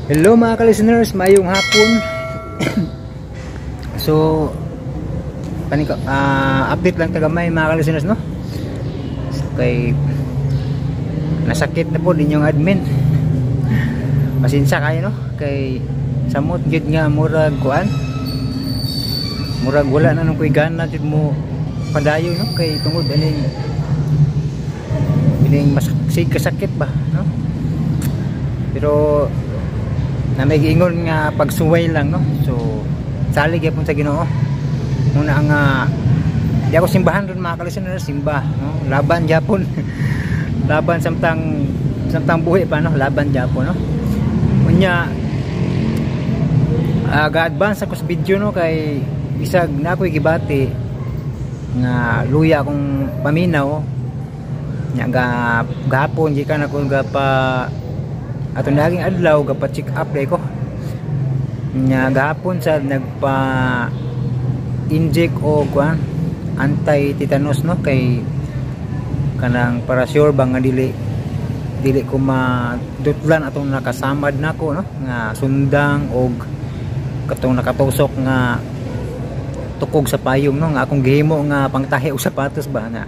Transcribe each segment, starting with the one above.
Hello, mga ka-listeners, mayong hapon. So, paniko, update lang tagamay, mga ka-listeners, no? So, kay nasakit na po din yung admin. Pasensya kayo, no? Kay samot gyud nga murag kuan. Murag wala na nung koy gana jud mo padayon, no? Kay tungod aning ining masakit kasakit ba, no? Pero na may giingon nga pagsuway lang, no? So salig gyapon sa Ginoo muna ang di ako simbahan ron, mga ka-listener, simba, no? Laban gyapon, laban samtang samtang buhi pa, no? Laban gyapon, no? Unya ga-advance ako sa video, no? Kay bisag na ako'y gibati nga luya akong paminaw nya ga gahapon gikan ako ga pa atong naging adlaw, gapa check up day ko nya gahapon sa nagpa inject o kuan, anti tetanus, no? Kay kanang para sure ba nga dili dili ko madutlan atong nakasamad nako, no? Nga sundang og katong nakatusok nga tukog sa payong, no? Nga akong gihimo nga pangtahi og sapatos ba na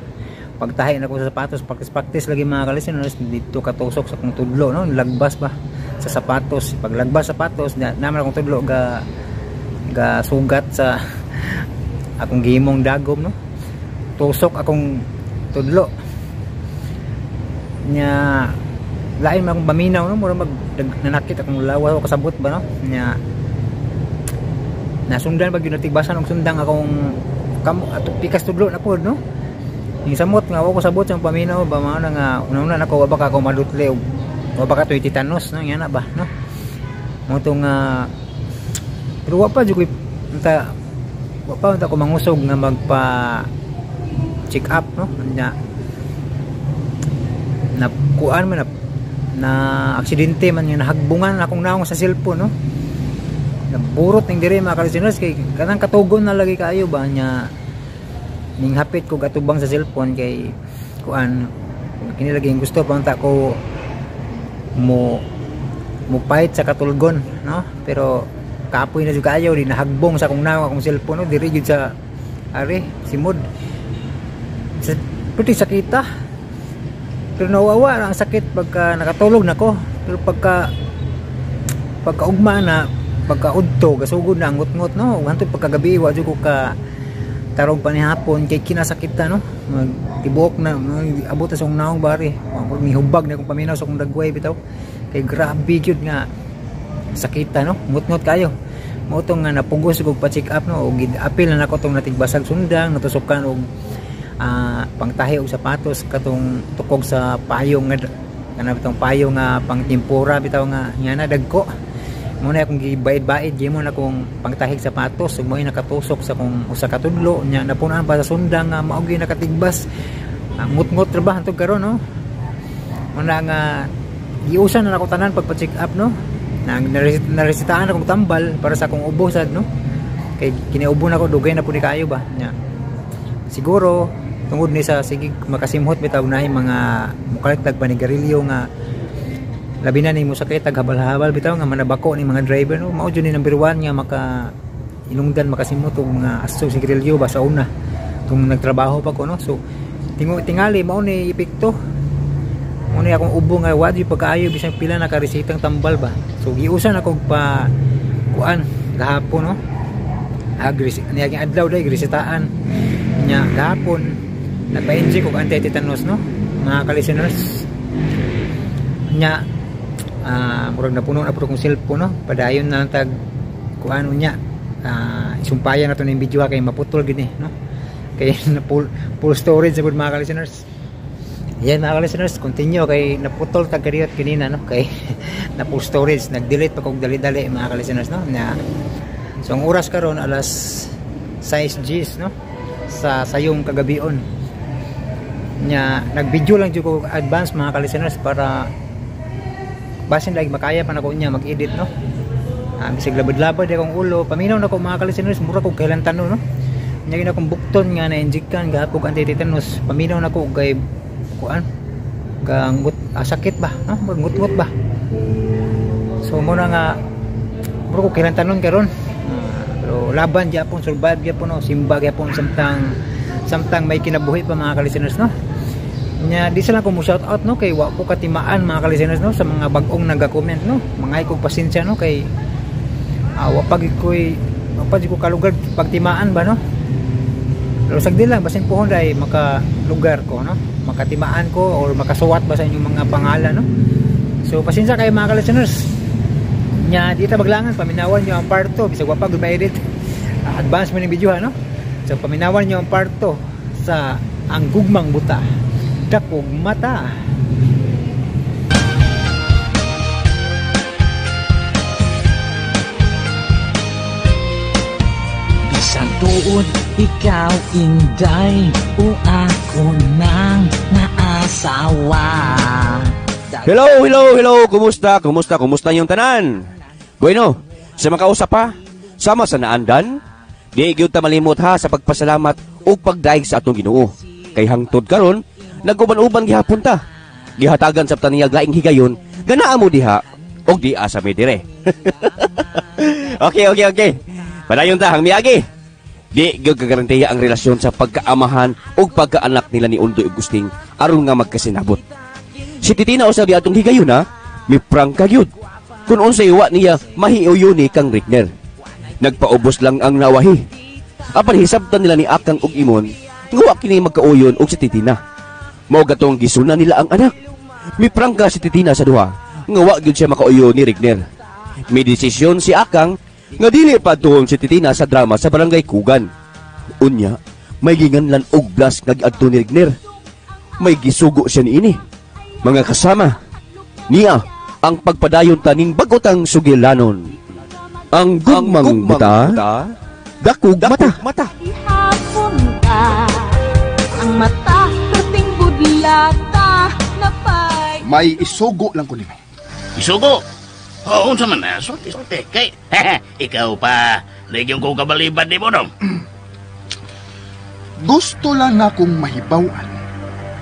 pagtahi na ko sa sapatos, practice practice lagi, mga ka-listeners, dito katusok sa akong tudlo, no? Lagbas ba sa sapatos. Pag lagbas sa sapatos na naman akong tudlo ga ga sugat sa akong gihimong dagom, no? Tusok akong tudlo nya. Lain man akong paminaw, no? Mura mag nanakit akong lawas o kasabot ba, no? Nya nasundan pag yun, natigbasan og sundang akong kamo ato pikas tudlo na pod, no? Yung samot nga ako kasabot sa paminaw ba, mao na nga una-una nako wa baka ako madutli og wa baka to'y tetanus, no? Yan na ba, no? Mo tong pero wa pa jud ko unta, wa pa unta ko mangusog nga magpa check up, no? Nya na kuan man na, na aksidente man nga nahagbungan akong naong sa cellphone, no? Naburot ning dire, mga ka-listeners, kay kanang katugon na lagi kaayo ba nya ning hapit ko gatubang sa cellphone kay kuan kini lagi gusto pa unta ko mo mo fight sa katulgon, no? Pero kapoy na jud kaayo, di nahagbong sa akong naong akong cellphone, no? Diri jud sa ari simod sa puti sakita. Pero nawawa ang sakit pagka nakatulog na ko, pero pagka pagka ugma na, pagka udto, gasugod na ang ngut-ngut, no? Hantod pagkagabi wa jud ko ka tarong pa ni hapon kay kinasakit na, no? Magtibuok na abot sa akong naong bari, mihubag na akong paminaw sa akong dagway bitaw kay grabe gyud nga sakita, no? Ngut-ngut kayo. Mao tong nga napugos og pa-check up, no? Og apil na nako tong natigbasag sundang, natusukan og pangtahi og sapatos, katong tukog sa payong nga kanang bitong payong nga pangtimpura bitaw nga nga na dagko mo na akong gibaid-baid, gimo na akong pangtahig sapatos ug mo'y nakatusok sa akong usa ka tudlo. Nya napunan pa sa sundang nga mao gyud nakatigbas. Ang ngut-ngut ra ba hantod karon, no? Mo na nga giusan na nako tanan pagpa-check up, no? Na naresitaan akong tambal para sa akong ubo sad, no? Kay kiniubo na ko dugay na pud ni kaayo ba. Nya siguro tungod ni sa sige makasimhot bitaw na mga mukalit tag panigarilyo nga labi na ni mo sakit tag habal-habal bitaw nga manabako ni mga driver, no? Mao jud ni number 1 nga maka inungdan makasimot og mga aso sigarilyo ba sa una tung nagtrabaho pa ko, no? So tingo tingali mao ni epekto, mao ni akong ubo nga wa di pagkaayo bisan pila nakaresetang tambal ba. So giusan ako pa kuan gahapon, no? Agri niya adlaw day resitaan nya gahapon nagpa-inject og anti-tetanus, no, mga ka-listeners. Nya murag napuno na pud akong cellphone, no? Padayon na lang tag kuan unya. Isumpayan na to ning video ha, kay maputol gini, no? Kay na full, full storage sa mga ka-listeners. Yan, mga ka-listeners, continue kay naputol tag kadiyot kanina, no? Kay na full storage, nag-delete pa kog dali-dali, mga ka-listeners, no? Na so ang oras karon alas 6 Gs, no? Sa sayong kagabion. Nya nag-video lang jud ko advance, mga ka-listeners, para basin lagi makaya pa nako niya mag-edit, no? Bisag labad-labad akong ulo, paminaw na ko, mga ka-listeners, mura kog kailan tano, no? Nya gina akong bukton nga na injectan gahapon anti-tetanus, paminaw na ko kay kuan gangut sakit ba, no? Ngut-ngut ba. So So muna nga bro ko kilantanon karon. Pero laban gyapon, survive gyapon, no, simba gyapon samtang samtang may kinabuhi pa, mga ka-listeners, no. Nya di sa lang ko mo shout out, no, kay wa ko katimaan, mga ka-listeners, no, sa mga bag-ong naga-comment, no. Mga kog pasensya, no, kay wa pa gid ko'y wa pa ko kalugar pagtimaan ba, no. Pero sagdi lang, basin pohon dai makalugar ko, no, makatimaan ko or makasuwat ba sa inyong mga pangalan, no. So pasensya kayo, mga ka-listeners. Nya di ta maglangan, paminawan nyo ang part 2 bisag wa pa gud ma-edit. Advance mo ning video ha, no. So paminawan nyo ang part 2 sa Ang Gugmang Buta Dakog Mata. Bisan tuod ikaw inday o ako nang naasawa. Hello, hello, hello. Kumusta? Kumusta? Kumusta yung tanan? Bueno, sa makausap pa, sama sa naandan, di gyud ta malimot ha sa pagpasalamat ug pagdaig sa atong Ginoo. Kay hangtod karon, nag-uban-uban gihapon ta. Gihatagan sa taniyag laing higayon, ganaa mo diha og di asa mi dire. Okay. Padayon ta hang miagi. Di gyud kagarantiya ang relasyon sa pagkaamahan ug pagkaanak nila ni Undoy ug Gusting aron nga magkasinabot. Si Titina usab atong higayon ha, miprangka gyud. Kung unsay wa niya mahiuyon ni kang Rickner. Nagpaubos lang ang nawahi. Apan hisabtan nila ni Akang ug Imon nga wa kini magkauyon og si Titina. Mao gatong gisuna nila ang anak. Miprangka si Titina sa duha nga wa gyud siya makauyon ni Rickner. May desisyon si Akang nga dili padtuhon si Titina sa drama sa barangay Kugan. Unya, may ginganlan og blas nga giadto ni Rickner. May gisugo siya niini. Mga kasama, niya ang pagpadayon taning bagotang sugilanon. Ang Gugmang Buta, Dakog Mata. Ihapon ka, ang mata perting budlata napay. May isugo lang ko nimo. Isugo? Oo, unsa man na, sulti, sulti. Kay, ikaw pa, nagyong ko kabalibad ni mo, dong. Gusto lang nakong mahibaw-an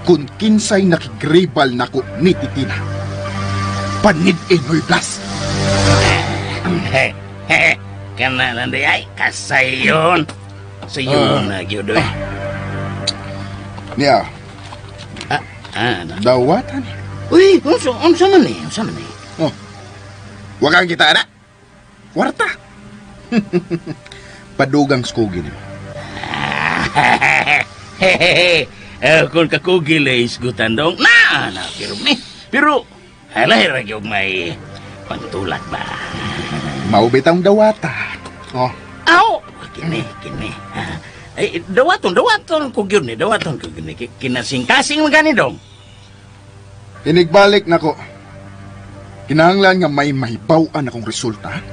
kung kinsay nakigribal nako ni Titina. Panid-inoy Blas. Kana lang di ay, kasayon. Sayon na, gyud, oy. Niya, Ah, na. dawatan. Uy, unsa, unsa man ni, unsa man ni? Oh. Wakang kita ana. Kwarta. Padugang skugi nimo. Eh, kung kakugil ay isgutan dong, na, na, pero ni, pero, halay ra gyud may pantulak ba? Mao bitang dawata. Oh, Aw, kini, kini. Ay, dawaton, dawaton ko gyud ni, dawaton ko gyud ni. Kinasing-kasing man gani dong. Inigbalik nako. Kinahanglan nga may mahibaw-an akong resulta.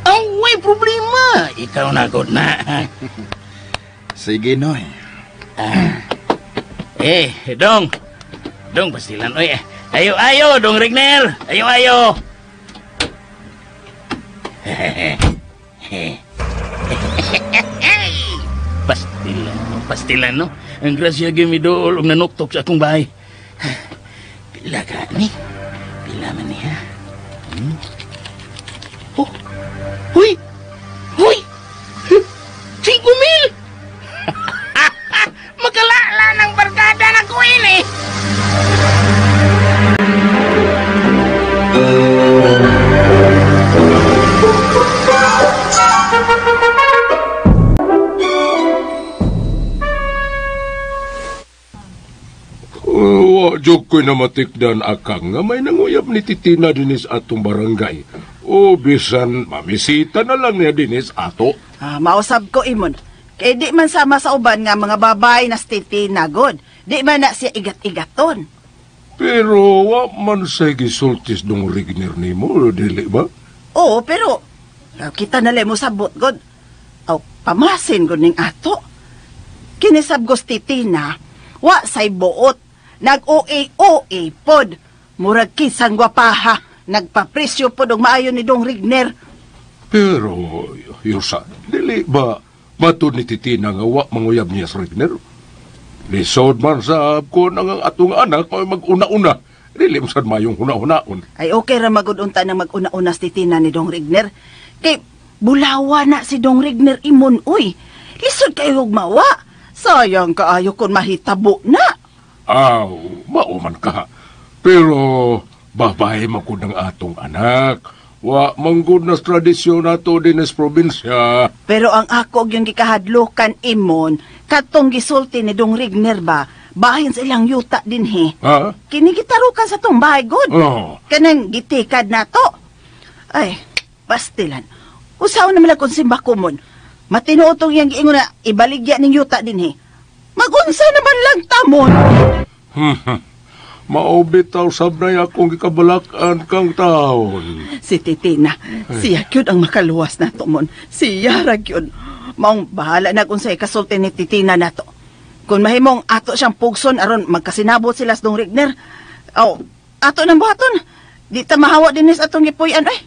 Aw, way problema. Ikaw na gud na. Sige, Noy. Eh, dong. Dong, pastilan. Oy, ayo, ayo, dong Regner. Ayo, ayo. Pastilan, no? Pastilan, no? Ang grasya gyud mi dool og nanuktok sa akong bahay. Pila ka ni? Pila man ni, ha? Hmm? Oh! Huy! Huy! 5,000! Makalala ng barkada na ko ini! Wa jud ko'y namatikdan, Akang, nga may nanguyab ni Titina dinis atong barangay. O bisan mamisita na lang niya dinis ato. Ah, mausab ko imon. Kay di man sama sa uban nga mga babay na si Titina god. Di man na siya igat-igaton. Pero wa man say gisultis dong Rigner nimo, dili ba? Oo, pero kita na mo sabot god. Aw, pamasin god ning ato. Kinisab ko si Titina, wa say buot. Nag-OA-OA pod. Murag kisang gwapaha. Nagpapresyo pod og maayo ni Dong Rigner. Pero, Yusa, dili ba matud ni Titina nga wa manguyab niya sa Rigner? Lisod man sa ko nang ang atong anak ay mag-una-una. Dili mo sad mayong huna-hunaon. Ay okay ra magud unta nang mag-una-una si Titina ni Dong Rigner. Kay bulawa na si Dong Rigner imon uy. Lisod kayo og mawa. Sayang kaayo kung mahitabo na. Aw, mauman ka. Pero babae man gud ang atong anak. Wa manggod na tradisyon nato dinis probinsya. Pero ang ako yung gikahadlukan imon, katong gisulti ni Dong Rigner ba, bahin sa ilang yuta dinhi. Ha? Kini gitarukan sa tong bahay gud. Oh. Kanang gitikad nato. Ay, pastilan. Usaw naman lang kung simba ko mon. Matinuod tong iyang giingon na ibaligya ning yuta dinhi. Magunsa naman lang tamon. Maobitaw sabnay akong gikabalakan kang taon. Si Titina, siya gyud ang makaluwas nato mon. Siya ra gyud. Maong bahala na kung sa ikasulti ni Titina nato. Kung mahimong ato siyang pugson aron magkasinabot sila sa Dong Rigner. Aw, ato nang buhaton. Di ta mahawa dinis atong gipuy-an ay.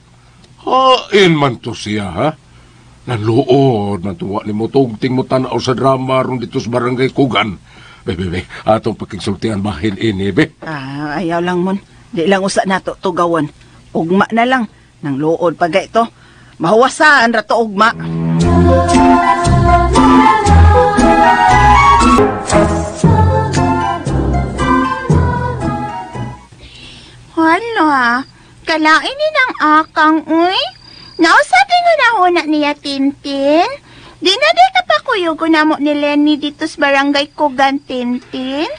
Hain man to siya, ha? Naluod man to wa nimo tugting mo tan-aw sa drama ron dito sa barangay Kugan. Be, be, be, atong pagkigsultian bahin ini, be. Ah, ayaw lang mon. Di lang usa nato tugawon. Ugma na lang. Nang luod pa ito. Mahuwasan ra to ugma. Hala, kalain ni ng akang, uy. Nausabi nga na niya, Tintin. Di na di ka pa kuyugo na mo ni Lenny dito sa barangay Kugan, Tintin.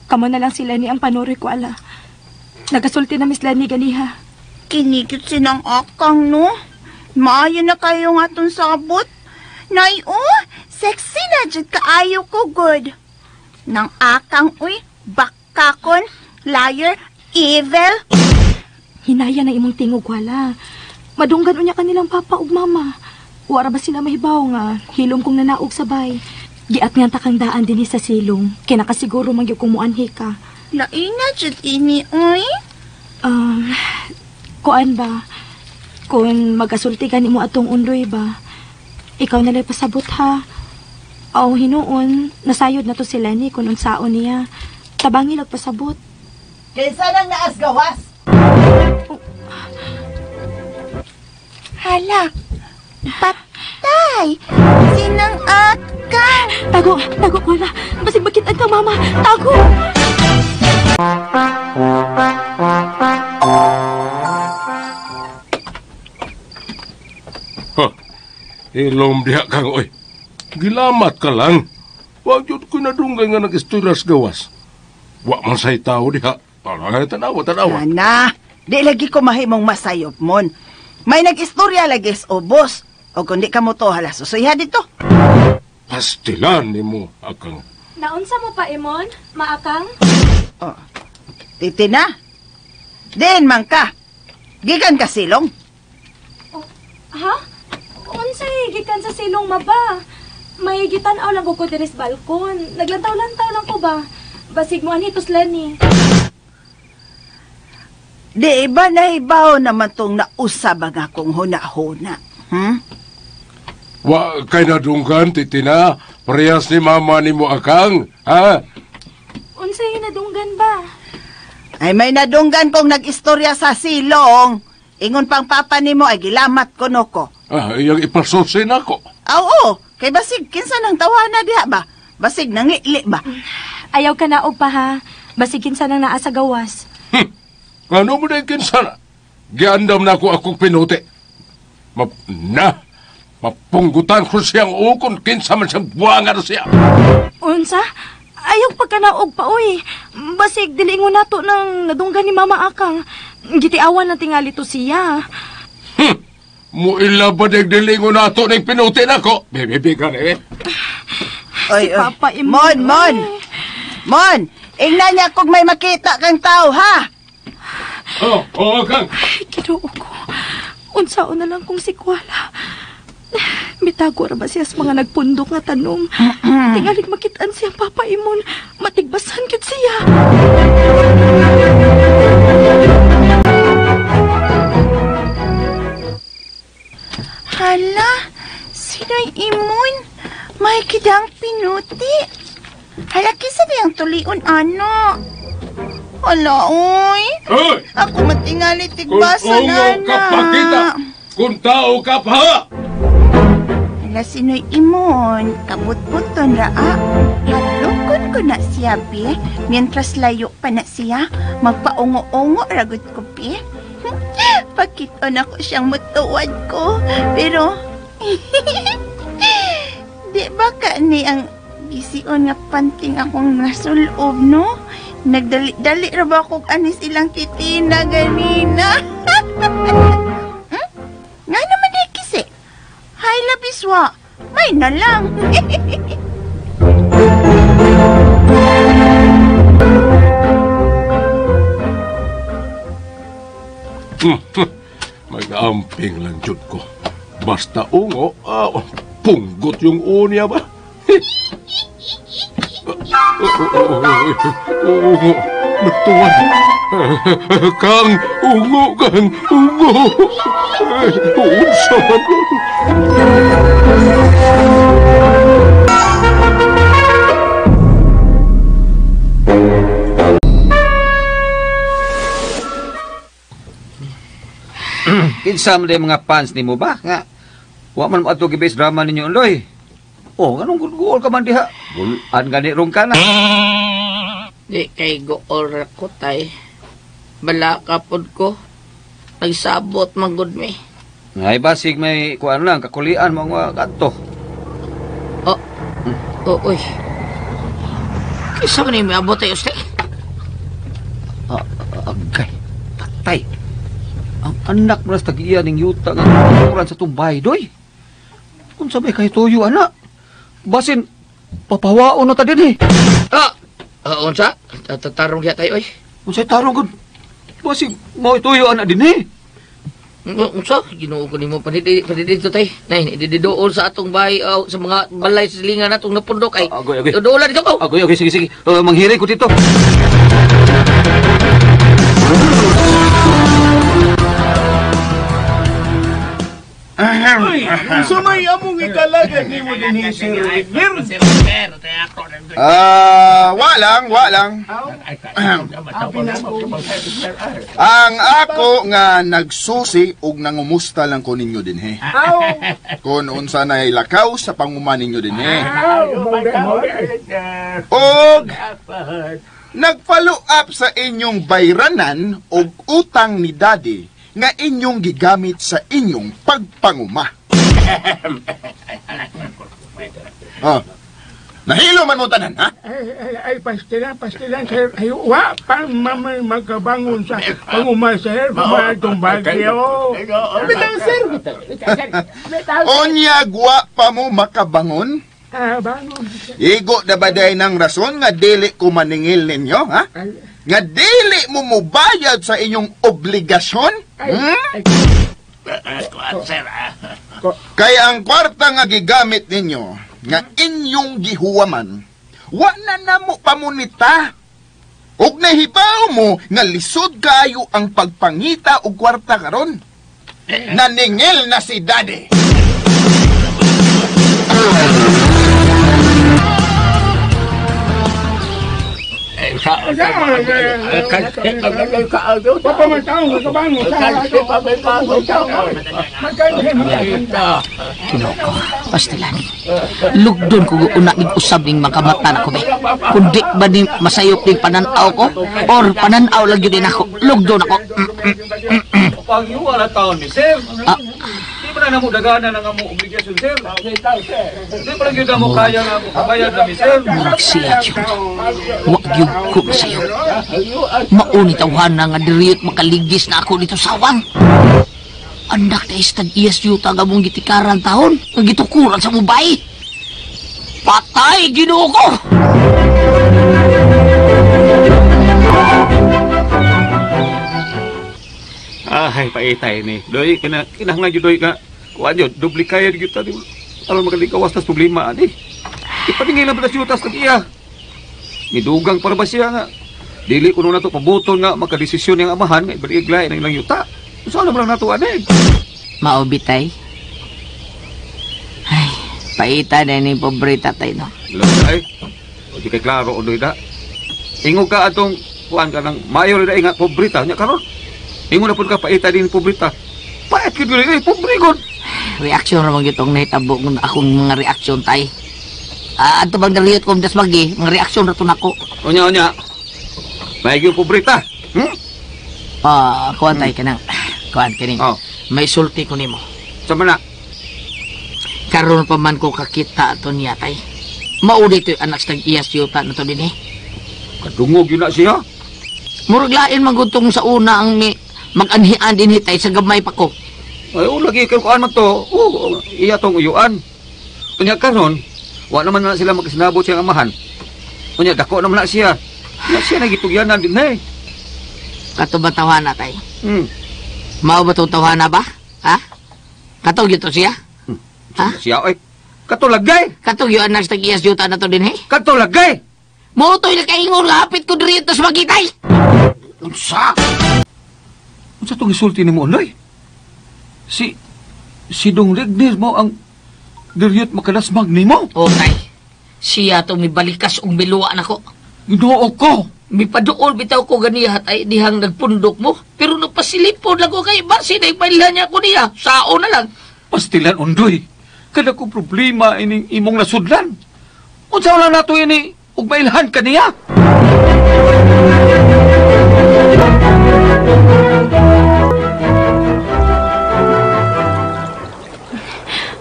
Kamo na lang si Lenny ang panuri ko, ala. Nagasulti na Miss Lenny ganiha. Kinikit sinang akang, no? Maayo na kayo nga itong sabot. Nay, oh, sexy na dyan kaayo ko, good. Nang akang, uy, bakakon, liar, evil. Hinaya na imong tingog, wala. Madunggan unya kanilang papa ug mama. Wara ba sila mahibaw nga hilom kong nanaog sabay. Giat nga takang daan dinhi sa silong. Kinakasiguro man gyud kung muanhi ka. Lain na jud ini, uy. Kuan ba? Kung magasulti ka nimo atong undoy ba? Ikaw na lang pasabot ha. Aw hinuon, nasayod na to si Lenny kung unsaon niya. Tabangi lang pasabot. Kinsa nang naas gawas? Oh. Hala. Patay! Sinang akang! Tago! Tago, Kuala! Basig makitaan ka, mama! Tago! Ha! Ilom diha kang, oy! Gilamat ka lang! Wag yun ko nadunggay nga nag-istorya sa gawas. Wa man sa'y tao diha. Tanawa, tanawa. Ana, di lagi ko mahimong masayop mon. May nag-istorya lagi sa ubos. O kung di ka mo to, hala, susuya dito. Pastilan ni mo, akang. Naunsa mo pa, Emon? Maakang? Oh, Titina, diin man ka. Gikan ka silong. Oh, ha? Unsay gikan sa silong maba? May gitan-aw lang ko diri sa balkon. Naglantaw-lantaw lang ko ba? Basig mo anhitos Lenny. Di ba nahibaw naman tong nausab ang akong huna-huna? Hmm? Wa kay nadunggan, Titina. Parehas ni mama ni mo akang, ha? Unsay nadunggan ba? Ay may nadunggan kong nag-istorya sa silong. Ingon pang papa nimo ay gilamat ko no ko. Ah, iyang ipasulsin ako. Oo, kay basig kinsa nang tawana diha ba? Basig nangili ba? Ayaw ka naog pa ha. Basig kinsa nang naa sa gawas. Ano mo na yung kinsa na? Giandam na ako akong pinuti. Mapunggutan ko siyang ukon kinsa man siyang buwangan siya. Unsa? Ayaw pagkanaog pa, uy. Basig, dilingon nato ng nadunggan ni Mama Akang. Gitiawan na tingali to siya. Muila ba dilingon nato ng pinuti nako? Bibibigan eh. Oy, si Papa oy. Mon, Mon! Mon! Ingnan niya kung may makita kang tao, ha? Oh, oh, Akang! Ay, Ginoo ko. Unsaon na lang kung si Kuala. Mitago ra ba siya sa mga nagpundok nga tanong? Tingalig makitaan siyang Papa Imon. Matigbasan gyud siya. Hala, sino'y Imon? May kidang pinuti. Hala, kisa diyang tulion, ano? Ala, oy. Hoy! Ako matingali tigbasa Kung na ungo ka pakita, kung tao ka pa! Ala, sino'y imon. Kabutbuton ra, ah. Hadlokon ko na siya, be. Mientras layo pa na siya, magpaungo-ungo ragot ko, be. Pakiton ako siyang mutuwad ko. Pero, di ba ka ni ang gision nga panting akong nasulob, no? Nagdali-dali ra ba akong anis ilang titina ganina? Nga naman eh, kisi. Hay, labiswa. May na lang. Mag-amping lang jud ko. Basta ungo, punggot yung unya ba? Ungo, nagtuwan. Kang, ungo, kang, ungo. Unsa man. Kinsa man mga fans nimo ba nga wa man mo adto gibase drama ninyo Undoy. Oh, nganong guol ka man diha? Gulan gani rong ka na. Di kay gool ra ko tay. Bala ka pod ko. Nagsabot man gud mi. Ay basig may kuan lang kakulian mo nga kadto. Oh. Oh, oy. Kinsa man ni miabot ay uste? Agay. Patay. Ang anak mo na sa tag-iya ning yuta nga tukuran sa tumbay, doy. Kung sabay kay tuyo, anak. Basin, papawaon na ta din eh. Unsa? Tarong diya tayo, oy. Unsa'y tarong, gud? Basin, mao tuyo, anak din eh. Unsa? Ginoo ko nimo panidito tay. Nay, dididool sa atong bahay, sa mga balay sa silingan natong napundok ay. Agoy, agoy. Dool dito ko. Agoy, agoy, sige, sige. Manghiray ko dito. Ay, sumay among ikalagay ni mo din ni Sir Wilmer. Walang, walang. Ang ako nga nagsusi og nangumusta lang ko ninyo dinhi. Kung unsa na lakaw sa panguma ninyo dinhi. Og nag-follow up sa inyong bayranan og utang ni Daddy nga inyong gigamit sa inyong pagpanguma. Oh. Nahilo man mo tanan, ha? Ay, pastilan, pastilan, sir. Ay, wa, pang mamay magkabangon sa panguma, sir. Kumatong bagyo. Bitaw, sir. Bitaw, sir. Onya, gwa pa mo makabangon? Bangon. Igo na ba day ng rason nga dili ko maningil ninyo, ha? Nga dili mo mubayad sa inyong obligasyon? Hmm? Kaya ang kwarta nga gigamit ninyo, nga inyong gihuwaman, wa na namo pamunita. Og nahibaw mo nga lisod kayo ang pagpangita og kwarta karon. Naningil na si Daddy. Kinoko, pastilan. Lugdon ko una usab ning makamata na ko be. Kundi ba ni masayop ning pananaw ko or pananaw lang yun din ako. Lugdon ako. Pangyuwa na taon ni sir. Di ba na mo daganan ang among obligasyon, sir? Di ba lang yun na mo kaya nga mo kabayad na mi, sir? Murag siya yun. Wag yun ko masayop. Mauni tawhan na nga diriyot makaligis na ako dito sawang. Anak na istag iyas yuta nga mong gitikaran taon. Nga gitukuran sa mubay. Patay, Ginoo ko! Ay, paitay ni. Doy, kinahanglan yun, doy, nga. Kuan yun, duplikaya yun kita. Aron makalikawas tas problema, ani. Ipaningil na ba tas yutas tag-iya? Midugang para ba siya nga? Dili ko na to pabuton nga makadesisyon niyang amahan nga ibaliglay ng ilang yuta. Saan naman lang nato, ani? Maobitay. Ay, paita na ni pobre tatay, no? Ay, o di kay klaro, doy da. Ingog ka atong kuan ka ng mayor na nga pobrita nya karon. Ingon na pud ka paita din pobrita. Pait gyud eh, pobre gud. Reaksyon ra man gyud tong nahitabo akong mga reaksyon tay. Adto bang nariyot ko dasmagi, mga reaksyon ra to nako. Unya unya. May gyud pobrita. Kuan tay kanang. Kuan kini. Oh. May sulti ko nimo. Sa man na? Karon pa man ko kakita ato niya tay. Mauli to'y anak sa tag-iyas yuta na to din eh. Kadungog yun na siya. Murag lain magutong sa una ang mag-anhian din hitay sa gamay pa ko. Ay, o lagi kay kuan man to. Oo, iya tong uyuan. Unya karon, wa naman na sila magkasinabot siyang amahan. Unya dako naman na siya. Na siya nagitugyanan din eh. Kato ba tawana tay? Mao ba tong tawana ba? Ha? Katong gyud to siya? Ha? Siya oy. Kato lagay. Katong yun anak sa tag-iyas yuta na to din eh. Kato lagay. Mao to'y nakaingon nga hapit ko diri tas magitay. Unsa? Unsa tong gisulti nimo Ondoy? Si Dong Regner mo ang diryot makalasmag nimo. O tay. Siya to mibalikas og miluwa nako. Ginoo ko. Mipaduol bitaw ko ganiha tay dihang nagpundok mo. Pero nagpasilipon lang ko kay Barsi na ipailhan niya ko niya. Sao na lang. Pastilan Ondoy. Kada ko problema ining imong nasudlan. Unsa lang nato ini ug mailhan kaniya?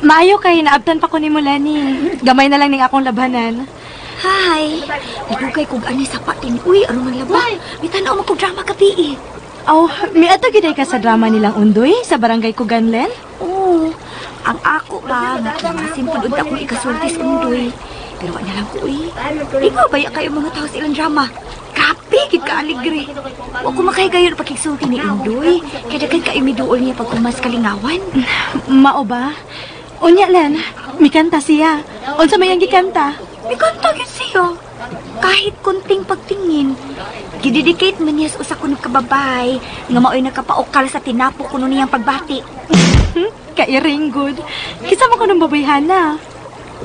Maayo kay naabtan pa ko nimo Lani. Gamay na lang ning akong labanan. Hi. Nagugay kog ani sa patin. Uy, aron maglaba. Mitan-aw man kog drama gabi eh. Oh, miadto gid ka sa drama nilang Undoy sa Barangay Kuganlen? Oo. Ang ako ba, masimple unta akong ikasulti sa Undoy. Pero wa na lang ko eh. Ikaw baya kayo mga tao sa ilang drama. Grabe, gid ka aligre. Wa ko makahigayon pakigsulti ni Undoy. Kaya daghan kayo miduol niya pag umas kalingawan. Mao ba? Unya Len, mikanta siya. Unsa may ang gikanta? Mikanta gyud siya. Kahit kunting pagtingin, gidedicate man niya sa usa kuno ka babay nga maoy nakapaukal sa tinapo kuno niyang pagbati. Kairing good. Kinsa man kunong babayhana?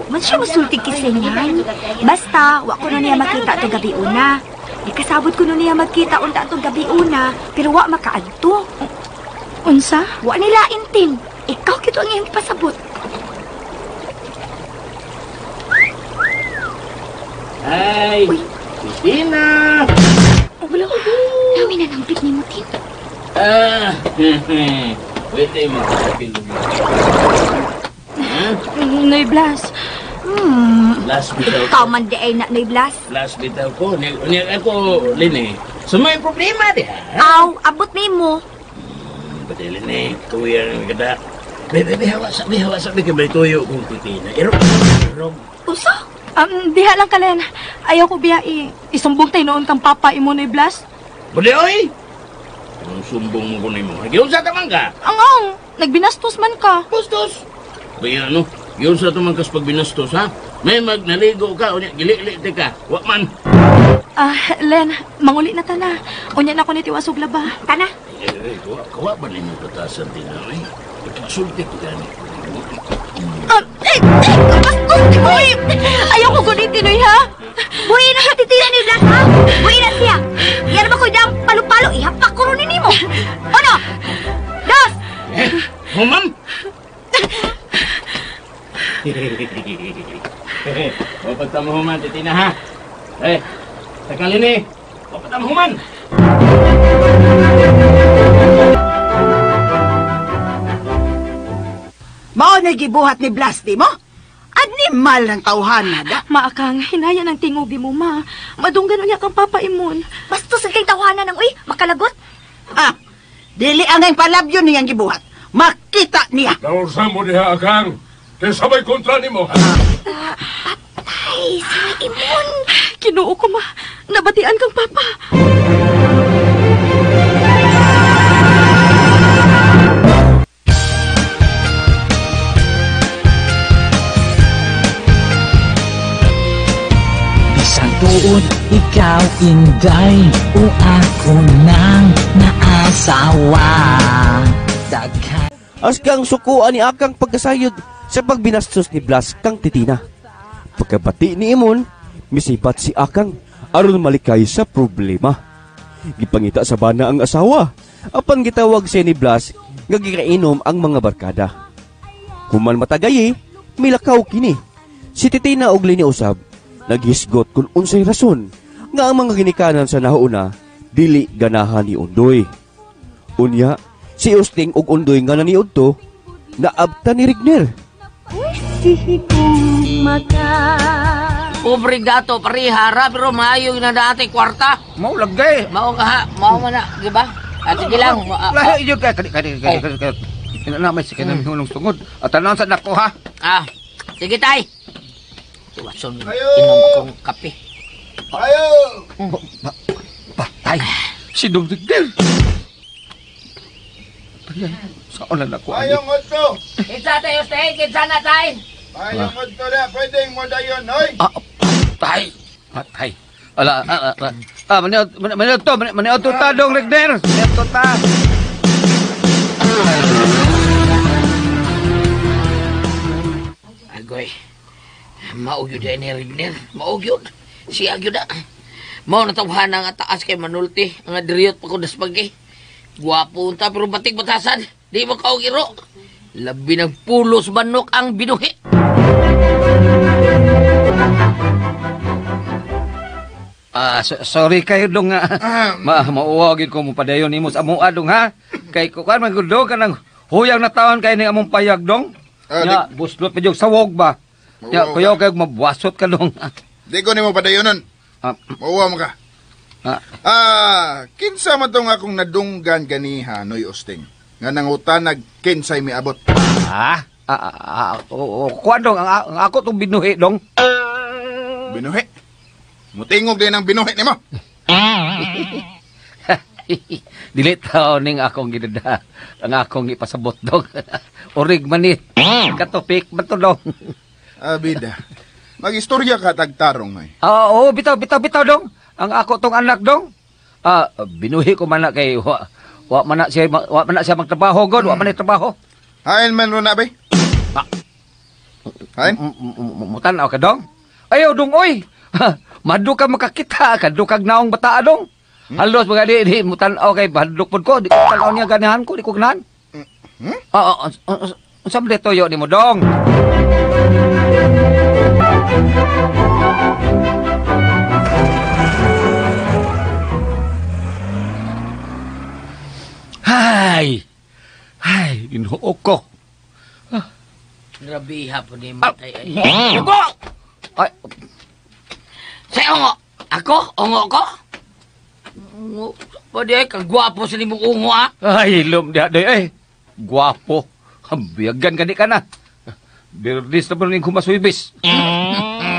Man siya musulti kisingan. Basta wa kuno niya makita atong gabi una. Gikasabot kuno niya magkita unta atong gabi una, pero wa makaadto. Unsa? Wa nila intin. Ikaw kito ang iyang pasabot. Ay, Tina! Wala. Nami na nang pit ni mo, Tin. Pwede mo kapil. Noy Blas. Last bitaw. Ikaw man di ay na, Noy Blas. Last bitaw ko. Niya ako, Lini. So may problema di ha? Aw, abot ni mo. Pwede, Lini. Tuwiyan ang kada. Bebe, hawa sa, hawa sa. Bebe, tuyo kong titina. Irog. Irog. Usa? Diha lang ka, Len. Ayaw ko biya isumbong tayo noon kang papa imo Noy Blas. Pwede, oy! Anong sumbong mo ko nimo? Nagyun sa tamang ka? Ang, nagbinastos man ka. Bastos? Kaya ano, yun sa tamang kas pagbinastos, ha? May magnaligo ka, unya, gili-li ka. Wa man. Len, manguli na ta na. Unya na ko ni tiwasog laba. Tana. Eh, kawa ba ninyo tatasan din na, eh? Pagkasulti ko gani. Bastos ni Boy! Ayaw ko gunitin, oy, ha? Buhi na sa titira ni Blas, ha? Buhi na siya. Yan ba ko'y dang palo-palo, ihapak ko rin nimo. Uno! Dos! Eh, human! Wapat tamo human, titina, ha? Eh, takalin eh. Wapat tamo human! Mao na gibuhat ni Blas, di mo? Animal ng tawhana, da. Maakang, hinaya ng tingubi mo, ma. Madunggan unya kang papaimon. Bastos kay tawhana ng uy, makalagot. Ha? Dili ang palabyo niyang gibuhat. Makita niya. Naunsa mo niya, Akang. Kaya sabay kontra nimo. Patay, si Imon. Kinuo ko, ma. Nabatian kang papa. Bisan tuod, ikaw inday o ako nang naasawa. Daghan. Askang sukuan ni Akang pagkasayod sa pagbinastos ni Blas kang titina. Pagkabati ni Imon, misibat si Akang aron malikay sa problema. Gipangita sa bana ang asawa. Apan gitawag siya ni Blas nga gikainom ang mga barkada. Human matagayi, milakaw kini. Si Titina og Lini usab naghisgot kung unsay rason nga ang mga ginikanan sa nahuuna dili ganahan ni Undoy. Unya, si Usting og Undoy nga naniudto naabta ni Rigner. Pobre gato, parihara, pero maayo na dati kwarta. Mao lagay. Mao ka ha, mao man na, di ba? At sige lang. Lahi yun kay kani kani kani kani. Ina may sige na hunong sungod. At tanan sa nako ha. Ah, sige tay. Tuwason, inom akong kape. Ayo! Patay. Si Dong Rigner. Saan na nako? Ayong otto. Kinsa tayo, Steng? Kinsa na tay? Ayong otto na. Pwedeng mo dayon, hoy. Patay. Patay. Ala, maniod to ta, Dong Rigner. Maniod to ta. Agoy. Mao gyud ni Rigner. Mao gyud. Siya gyud na. Mao natawhan nga taas kay manulti. Ang adriyot pa ko dasmagi. Gwapo unta pero batik batasan. Di mo kaog iro. Labi ng pulos manok ang binuhi. Sorry kayo dong. Mauwagin ko mo padayon nimo sa amoa dong ha. Kay kuan man gud dong kanang huyang na taon kay ning among payag dong. Ya, buslot pa jud sawog ba. Ya, kuyaw kay mabuasot ka dong. Di ko nimo padayonon. Mauwa mo ka. Kinsa man tong akong nadunggan ganiha Noy Usting nga nangutanag kinsay miabot. Kuan dong ang ako tong binuhi dong. Binuhi? Mutingog din ang binuhi nimo. Dili taon ning akong gidada ang akong ipasabot dong. Orig man ni katopik man to dong. Bida. Magistorya ka tagtarong ay. Oo, bitaw bitaw dong. Ang ako tong anak dong. Binuhi ko man na kay wa man na siya magtrabaho god, wa man na trabaho. Hain man ro na bay. Hain? Mutan-aw ka dong. Ayaw dong oy. Madu ka makakita, kadukag naong bataa dong. Halos mga di mutan-aw kay badlok pod ko, di ko tan-aw niya ganahan ko, di ko ganahan. Unsa man toyo nimo dong? Hay! Hay, ginoo ko. Grabe hapon ni matay ay. Ugo! Ay. Say ungo. Ako? Ungo ko? Ungo. Pwede ay, kagwapo sa nimong ungo ah. Ay, hilom diha day ay. Gwapo. Biyagan ka di ka na. Birdis na ba rin kumasuibis?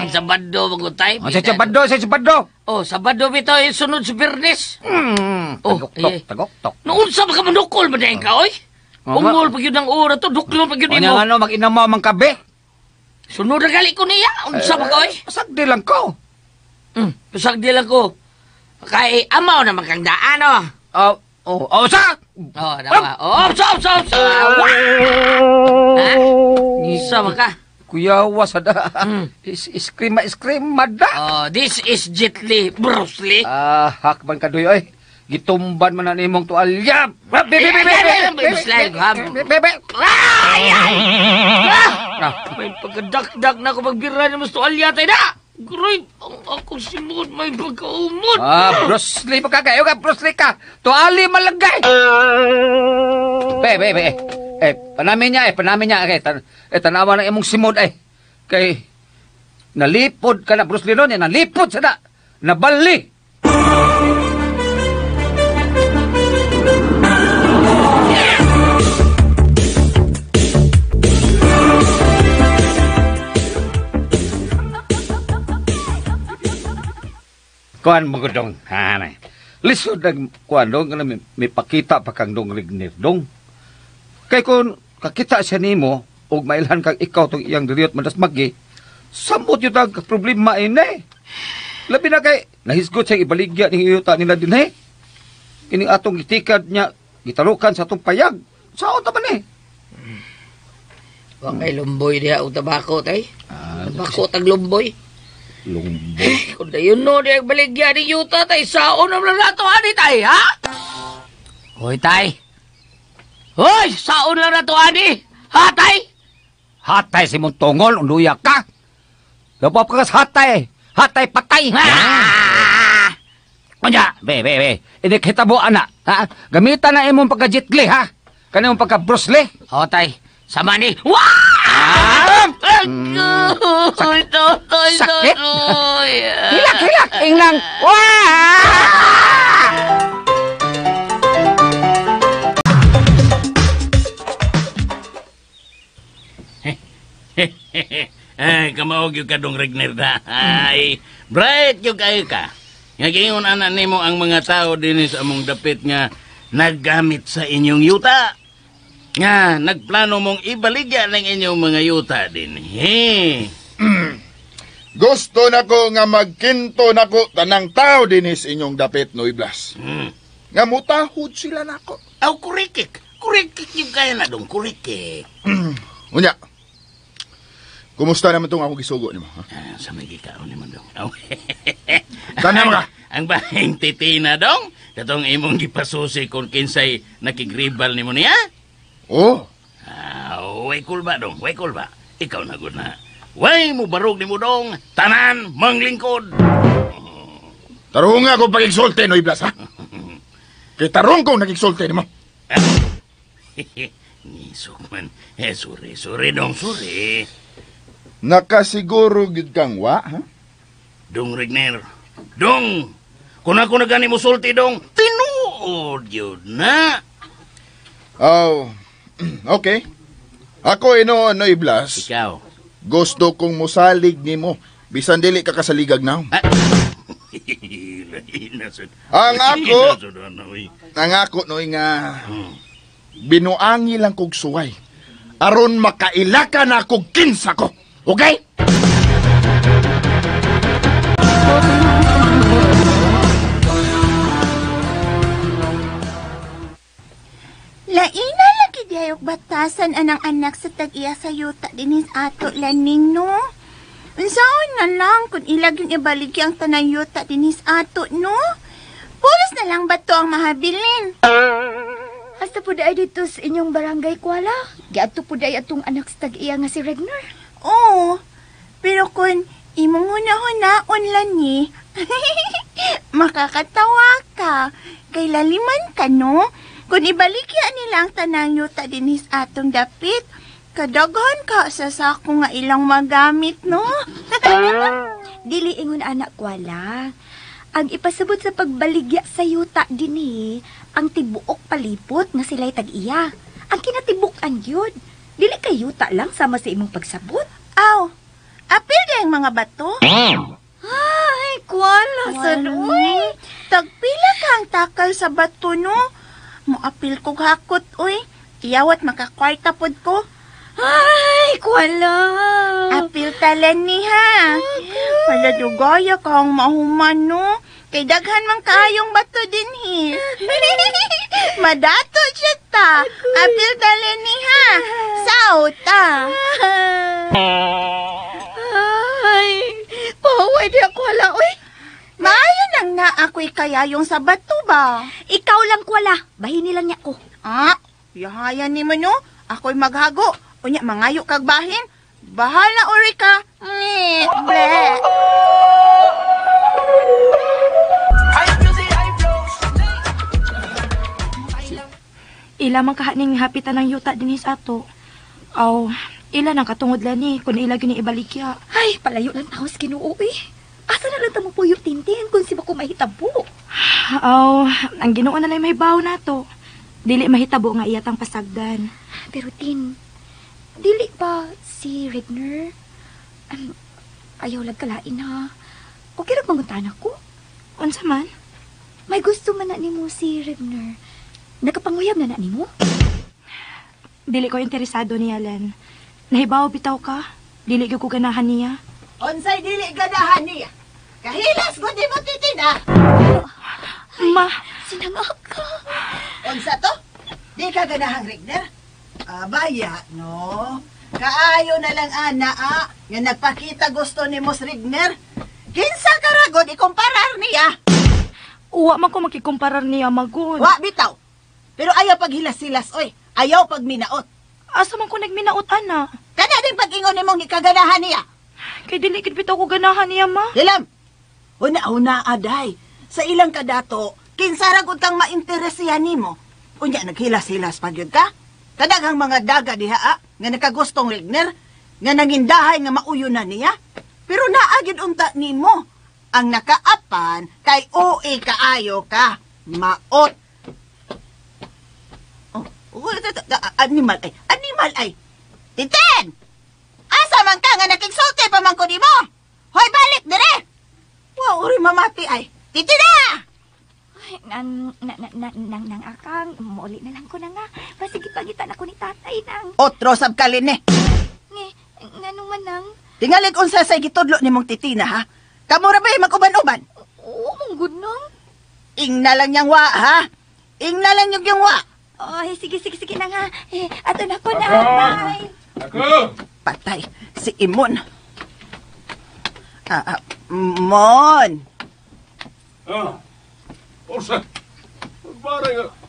Sabado, magutay. Sa Sabado, sa Sabado. Oh, Sabado bitaw yung sunod sa Birnis. Oh, tagok-tok, tagok-tok. Noon sa mga manukol, madayin ka, oy. Ungol pag yun ang ora to, duklon pag yun mo. Ano, mag-inama mang kabe. Sunod na gali ko niya. Unsa ba ka, oy? Pasagdi lang ko. Pasagdi lang ko. Kay amaw na magkangdaan, oh. Oh, sa! Oh, dama. Oh, sa, sa, sa. Ha? Ngisa ba ka? Kuya, wasada. Iskrim, iskrim, mada. Oh, this is Jet Li, Bruce Lee. Hakban ka doy, oy. Gitumban man na nimong tuwalya. Bebe, bebe, bebe, bebe. Ay, ay! May pagkadakdak na ako magbira ni mas tuwalya tayo na! Groy, ang akong simod may pagkaumot. Bruce Lee pa ka kayo ka, Bruce Lee ka. Tuwali malagay. Bebe, bebe. Panamin niya, panamin niya. Tanawa ng imong simod, eh. Kay, nalipod ka na, Bruce Lee nun, nalipod sa na. Nabali. Kuan mo dong, hanay. Lisod nag kuan dong, may pakita pa kang dong Rigner dong. Kay kung kakita siya nimo og mailhan kang ikaw tong iyang diriyot madasmagi, samot yun ang problema ini. Labi na kay nahisgot siya ibaligya ning yuta nila din eh. Kining atong gitikad niya gitalukan sa atong payag. Saon ta man eh? Wa kay lumboy diha og tabako tay. Tabako tag lumboy. Lungbong. Kung dayon no, di baligya ni yuta tay, saon ang lang nato ani tay, ha? Hoy tay. Hoy, saon lang nato ani. Ha tay? Hatay si mong tungol, unduya ka. Lupop ka sa hatay. Hatay patay. Ah! Unya, be, be, be. Inikita mo, ana. Ha? Gamitan na imong pagka-Jet Li, ha? Kani imong pagka-Bruce Lee. O tay, sama ni. Wah! Agoy, totoy, Sakit? totoy. Hilak, hilak, inglang. Wah! Ay, kamaog yung kadong Regner na. Ay, bright yung kayo ka. Nga giingon ana nimo ang mga tao dinhi sa among dapit nga naggamit sa inyong yuta. Nga nagplano mong ibaligya ng inyong mga yuta dinhi. Gusto nako nga magkinto nako tanang tao dinhi sa inyong dapit, Noy Blas. Nga mutahod sila nako. Aw, kurikik. Kurikik yung kaya na dong, kurikik. Unya. Kumusta naman tong akong gisugo nimo? Ha? Ah, sa may gikaon nimo dong. Aw. Tanam ka. Ang bahing titina dong, katong imong gipasusi kung kinsay nakigribal nimo niya. Oh. Ah, way kulba dong, way kulba. Ikaw na gud na. Way mo barog nimo dong, tanan manglingkod. Tarong nga kung pagigsulti, Noy Blas, ha? Kay tarong kong nagigsulti nimo. Nisok man. Eh, sorry, sorry dong, sorry. Nakasiguro gid kang wa, ha? Dong Regner, dong! Kung ako na gani mo sulti dong, tinuod yun na. Oh, okay. Ako ino, Noy Blas. Ikaw. Gusto kong musalig nimo. Bisan dili ka kasaligag na. Ang ako, ang ako noy nga binuangi lang kog suway. Aron makaila ka na kog kinsa ko. Okay? Laina lagi diyayok batasan anang anak sa tag-iya sa yuta dinis ato laning no. Unsaon na lang kung ilag yung ibaligya ang tanang yuta dinis ato no? Pulos na lang ba to ang mahabilin? Hasta po ay dito sa inyong barangay Kuala. Giadto po ay atong anak sa tag-iya nga si Regner. Oo, pero kung imong huna-hunaon lani, makakatawa ka. Kay laliman ka, no? Kung ibaligya nila ang tanang yuta dinis atong dapit, kadaghan ka sa sako nga ilang magamit, no? Dili ingon anak Kuala. Ang ipasabot sa pagbaligya sa yuta dinhi, ang tibuok palipot nga sila'y tag-iya. Ang kinatibuk-an yun. Dili kay yuta lang sama sa imong pagsabot. Aw, apil di ang mga bato? Ay, Kuala, sad uy. Tagpila ka ang takal sa bato, no? Moapil kog hakot, uy. Iyawat makakwarta pod ko. Ay, Kuala. Apil talan ni ha. Paladugaya kang mahuman, no? Kay daghan man kaayong bato dinhi. Madato siya ta. Apil talan ni ha. Sao ta. Ay, paway di ako ala, uy. Maayo nang na ako'y kayayong sa bato ba? Ikaw lang, Kuala. Bahini lang niya ko. Ah, yahayan ni mo no. Ako'y maghago. Unya, mangayo kag bahin. Bahala, uri ka. Ble. Ila man kahaning hapitan ng yuta dinis ato. Aw, ila nang katungod lani kung ila gyud ni ibaligya. Ay, palayo lang taos Ginoo eh. Asa na lang ta mo puyo tintin kung si bako mahitabo. Aw, ang Ginoo na lang mahibaw nato. Dili mahitabo nga iyatang pasagdan. Pero Tin, dili ba si Regner? Ayaw lang kalain ha. Okay lang manguntan ako. Unsa man? May gusto man na nimo si Regner. Nakapanguyab na na nimo? Dili ko interesado niya, Len. Nahibaw bitaw ka. Dili gyud ko ganahan niya. Unsay dili ganahan niya? Kahilas gud nimo titin ah. Ma, sinangak ka. Unsa to? Di ka ganahang Regner? Abaya, no. Kaayo na lang ana ah, nga nagpakita gusto ni Mos Regner. Kinsa ka ragod ikumparar niya? Uwa man ko makikumparar niya, magod. Wa bitaw. Pero ayaw paghilas-hilas, oy. Ayaw pagminaot. Asa man ko nagminaot, ana? Kana din pag-ingon nimong gikaganahan niya. Kay dili gid bitaw ko ganahan niya, ma. Hilam. Huna-huna aday. Sa ilang kadato, kinsa ra gud kang mainteresihan nimo. Unya naghilas-hilas pa gyud ka. Kadaghang mga daga diha nga nakagustong Regner, nga nangindahay nga mauyo na niya. Pero naa gyud unta nimo ang nakaapan kay uwi kaayo ka. Maot. Oh, animal ay, animal ay. Titen! Asa man ka nga nakigsulti pa man ko nimo? Hoy, balik dire! Wow, uri mamati ay. Titina! Ay, nang akang, mauli na lang ko na nga. Basig ipangitan ako ni tatay nang. Otro sab kalin eh. Ngano man nang? Tingalig unsa say gitudlo nimong titina ha? Kamo ra ba mag-uban-uban? Oo, mong good nang. Ingna lang niyang wa ha? Ingna lang yung wa. Ay, sige na nga. Eh, ato na ko na. Bye. Ako! Patay, si Imon. Mon. Ah. Orsa,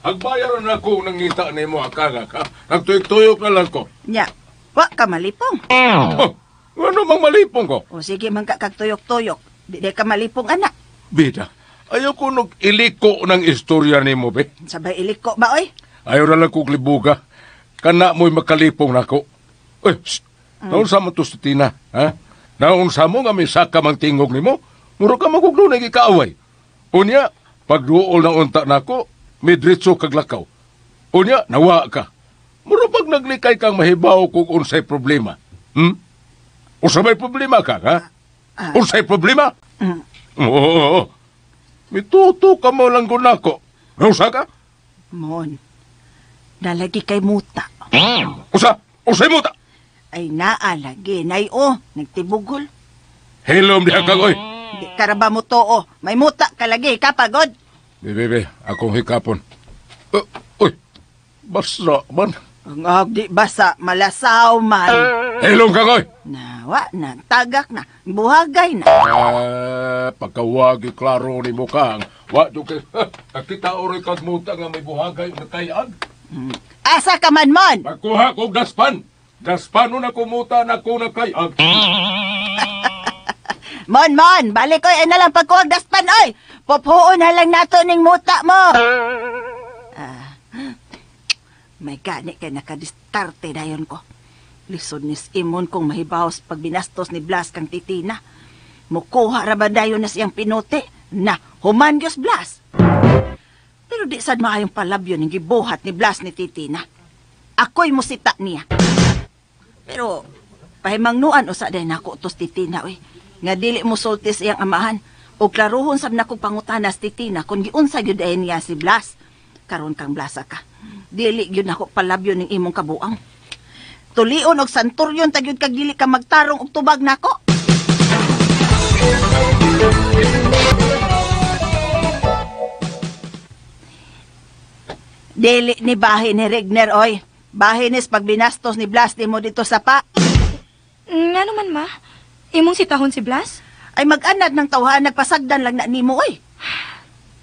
agbayaran ako ng ngita ni mo, akanga ka. Nagtuyok-tuyok na lang ko. Nya, wa ka malipong. Oh, ano mang malipong ko? O sige, man kag tuyok-tuyok. Di ka malipong, anak. Bida, ayaw ko nag-iliko ng istorya ni mo, be. Sabay iliko ba, oy? Ayaw na lang kong libuga. Kana mo'y makalipong nako. Uy, shh, naunsa mo to si Tina, ha? Naunsa mo nga may saka mang tingog ni mo? Muro ka maguglo na ikaaway. Unya, pagduol ng unta nako, midritso kaglakaw. Unya, nawa ka. Muro pag naglikay kang mahibaw kung unsay problema. Unsa may problema ka, ha? Unsay problema? Oo. Mituto ka mo lang nako. Nausa ka? Mon, nalagi kay muta. Usa? Unsay muta? Ay naalagi, nay o, nagtibugol. Hilom diha kag, oy. Di karaba mo to, oh. May muta kalagi, kapagod. Bebe, akong hikapon. Uy, basa man. Ang di basa, malasaw man. Hilom ka, oy. Nawa na, tagak na, buhagay na. Pagkawagi klaro ni mo kang. Wa, do kay, nakita oray kag muta nga may buhagay na kayag. Asa ka man, mon? Pagkuha kog daspan. Daspan na kumuta na ko na kayag. Mon, balik oy, ay na lang pagkuhag daspan, oy. Pophuon na lang nato ning muta mo. May gani kay nakadistarte dayon ko. Lisod ni Imon kung mahibaws pag binastos ni Blas kang titina. Mukuha ra ba dayon na siyang pinote na human gyud Blas. Pero di sad maayong palabyo ning gibuhat ni Blas ni titina. Ako'y musita niya. Pero pahimangnuan usa day nako tos titina oy. Nga dili mo sulti sa iyang amahan. O klaruhon sab nako pangutana sa titina kung giunsa gyud ay niya si Blas. Karon kang Blasa ka. Dili gyud nako palabyo ning imong kabuang. Tulion og santuryon ta gyud kag dili ka magtarong og tubag nako. Dili ni bahin ni Regner oy. Bahin is pag binastos ni Blas nimo dito sa pa. Ngano man ma? Imong sitahon si Blas? Ay mag-anad ng tawhan, nagpasagdan lang na nimo oy.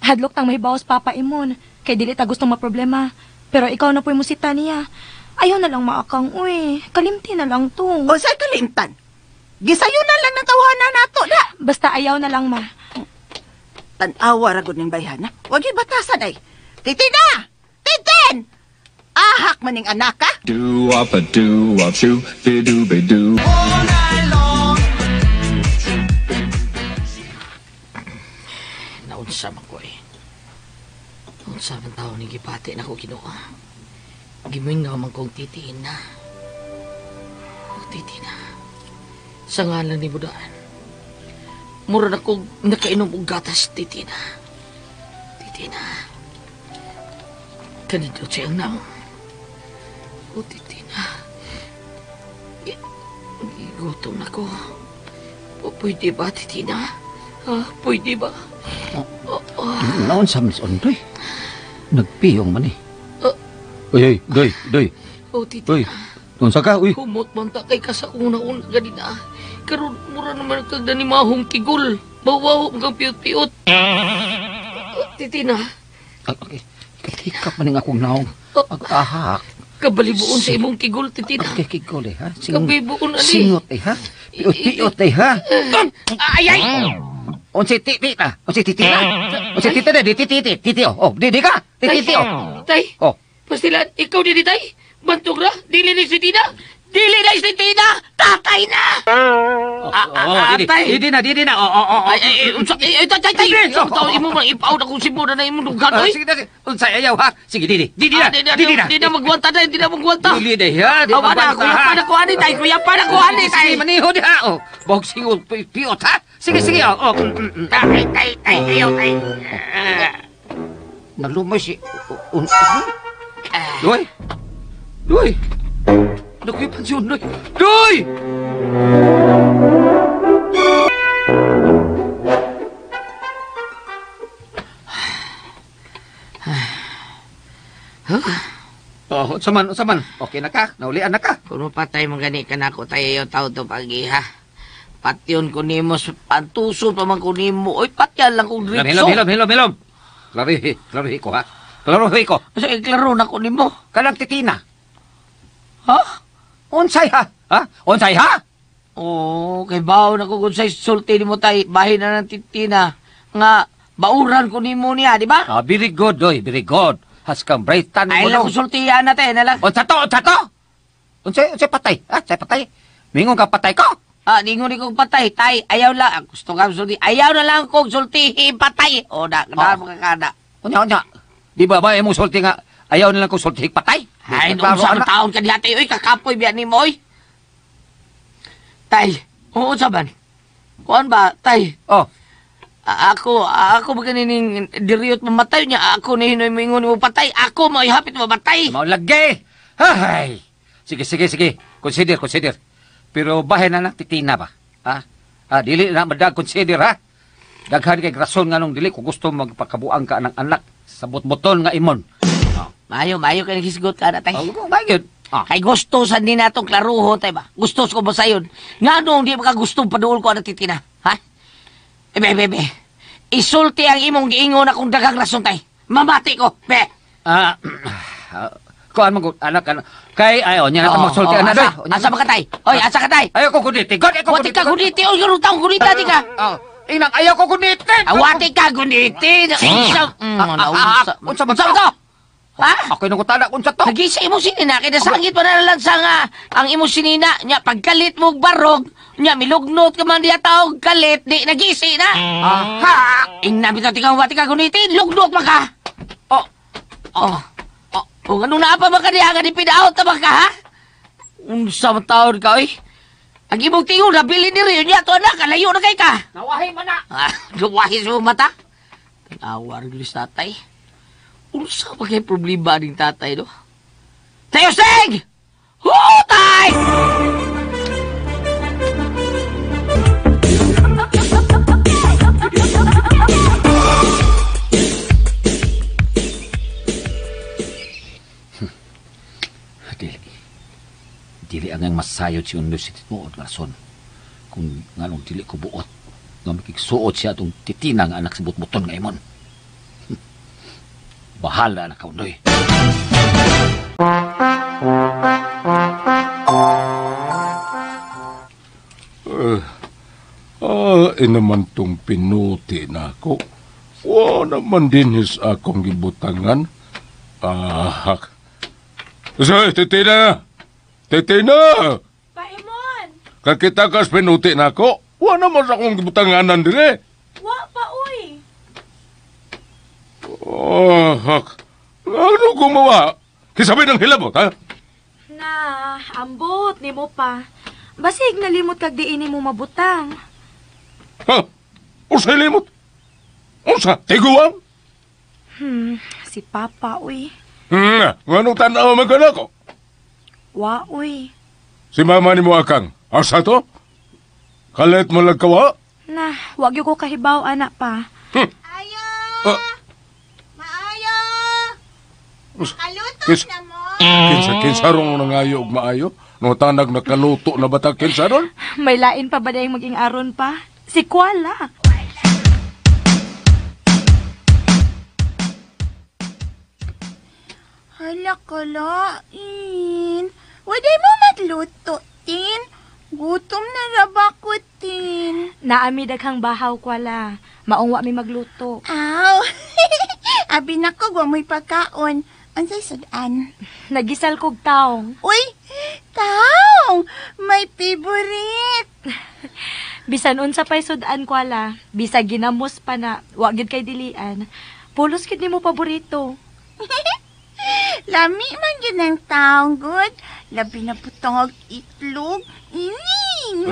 Hadlok tang mahibawas papa imon, kay dili ta gustong maproblema. Pero ikaw na po'y musita niya. Ayaw na lang maakang, uy. Kalimti na lang to. O sa kalimtan? Gisayo na lang ng tawhan na nato na. Basta ayaw na lang ma. Tan-awa ra gud ning bayhana. Wag batasan ay. Titina! Titin! Ahak maning anak ka? Do up a do up shoo be do be do. Naunsa man ko eh. Naunsa man tao ni gipati na ko Ginoo. Gimingaw man kong titiin na. O titina. Sa ngalan ni Budaan. Mura na kong nakainom og gatas titina. Titina. Kanindot siyang naong. O titina. Gigutom na ko. O, pwede ba, titina? Ah, pwede ba? Naon sa Miss Ondoy? Nagpiyong man eh. Uy, uy, doy, doy. Oh, titina. Uy, unsa ka, uy. Humot man ta kay ka sa una-una ganina. Karon mura naman kag danimahong tigol. Bawaw kang piot-piot. Titina. Okay. Hikap man ning akong naong. Ag-ahak. Kabalibuon sa imong kigol, Titina. Okay, kigol eh, ha? Kabalibuon, ali. Singot eh, ha? Piot-piot eh, ha? Ay, ay! Unsay titi na? Unsay titi na? Unsay titi na? Di titi, titi, oh. Oh, di, di ka? Di titi, oh. Tay! Oh. Pastilan, ikaw di tay? Bantog ra? Dili ni si Tina? Dili na si Tina! Tatay na! Oh, di, di, di na, di na. Oh, oh, oh. Ay, ay, ay, tay, tay, tay! Imo man, ipaw na kung sibo na na imong dughan, oy. Sige, sige. Unsay ayaw, ha? Sige, di, di. Di na, di na. Di na magwanta na, di na magwanta. Dili na, ha? Di magwanta, ha? Kuya pa na kuha ni, tay. Kuya pa na kuha ni, tay. Sige, maniho di, ha? Oh, bog singot, piot, ha? Sige, sige, oh. Tay, tay, tay, ayaw, tay. Nalumay si... Doy! Doy! Nakuipan si Undoy! Doy! Huh? Oh, unsa man. Okay na ka? Naulian na ka? Kung patay man gani ka na ako tayo yung tao to pag-iha. Patyon ko nimo, pantuso pa man ko nimo. Oy, patyan lang kong dritso. Hilom, hilom. Klarihi ko, ha? Klaruhi ko. Sa klaro na ko nimo. Kanang titina. Ha? Unsay ha? Ha? Unsay ha? Oo, kay bawo na ko kung say sulti nimo tay, bahin na ng titina. Nga, bauran ko nimo niya, di ba? Ah, very good, oy, very good. Haskang brightan mo. Ay lang ko sultiyan na tay, na lang. Unsa to? Unsa to? Unsay patay? Ha? Unsay patay? Mingon ka patay ko? Ah, ningon ko patay, tay. Ayaw lang. Gusto ka sulti. Ayaw na lang kong sultihi patay. O na, oh. Makakada. Unya, unya. Di ba ba imong sulti nga ayaw na lang kong sultihi patay? Ay, noong sa taon ka dihati, oy, kakapoy biya ni mo, oy. Tay, oo sa ban? Kuan ba, tay? Oh. Ako ba kanining diriyot mamatay niya? Ako na hinoy mingon mo patay. Ako mo ihapit mamatay. Maulagay! Ay! Sige, sige, sige. Consider, consider. Pero bahay na lang titina ba? Ha? Ah, dili na madag consider, ha? Daghan kay rason nga nung dili ko gusto magpakabuang ka ng anak sa butbuton nga imon. Oh. Mayo, mayo kay naghisgot ka na, tay. Oh, mayo. Ah. Kay gusto sa ni natong klaruhon, tay ba? Gusto ko ba sayon? Nga nung di makagusto paduol ko ang titina, ha? Be, be, be. Isulti ang imong giingon akong daghang rason, tay. Mamati ko, be. Kuan mo anak anak. Kay ayo nya na magsulti ana doy. Asa ba ka tay? Oy, asa ka tay? Ayo ko guniti. God, ako guniti. Wati ka guniti. Oy, garong taong gunita di ka. Oh. Inang ayaw ko guniti. Awati ka guniti. Unsa? Unsa man to? Ha? Ako nang kutana unsa to? Nagisa imo sinina kay nasangit pa na lang sa nga ang imo sinina nya pagkalit mo barog nya milugnot ka man diya taog kalit di nagisi na. Aha. Ingna bitaw ikaw wati ka guniti lugnot man ka. Oh. Oh. Oh, kung anong naa pa ba ka diha nga di pinaot ta ba ka ha? Unsa man taon ka oy? Ang imong tingog nabili ni Rio niya to anak layo na kay ka. Nawahi man na. Ah, nawahi sa mata. Tanawa ra gyud tatay. Unsa ba kay problema ning tatay no? Tayo sing! Hutay! Dili. Dili ang masayod si Undoy sa tinuod nga rason. Kung nganong dili ko buot, nga makigsuot siya atong titina nga anak sa butbuton nga imon. Bahala na ka, Undoy. Inaman tong pinuti na ako. Wa naman din his akong gibutangan. Ah, so, titina! Titina! Paimon! Kakita kas pinuti na ako. Wa naman sa akong gibutanganan dire. Wa pa, uy! Oh, hak. Ano gumawa? Kisabi ng hilabot, ha? Na, ambot ni mo pa. Basig nalimot kag diini mo mabutang. Ha? Unsay limot? Unsa? Tiguang? Si Papa, uy. Nganong tanaw man ka nako? Wa, uy. Si mama ni mo akang, asa to? Kalit mo lang kawa? Na, wag ko kahibaw, anak pa. Ayo! Maayo! Kaluto na mo! Kinsa rong nangayo og maayo? No tanag nakaluto na ba ta kinsa ron? May lain pa ba dayang maging aron pa? Si Kuala. Hala kalain. Waday mo magluto, Tin. Gutom na raba ko, Tin. Naami daghang bahaw, Kuala. Maong wa mi magluto. Aw. Abi nako, wa mo'y pagkaon. Unsay sudan? Nagisal kog taong. Uy, taong! May favorite. Bisan unsa pa'y sudan, Kuala. Bisag ginamos pa na, wa gyud kay dilian. Pulos gyud nimo paborito. Lami man gyud ang taong, good. Labi na putong og itlog. Ining!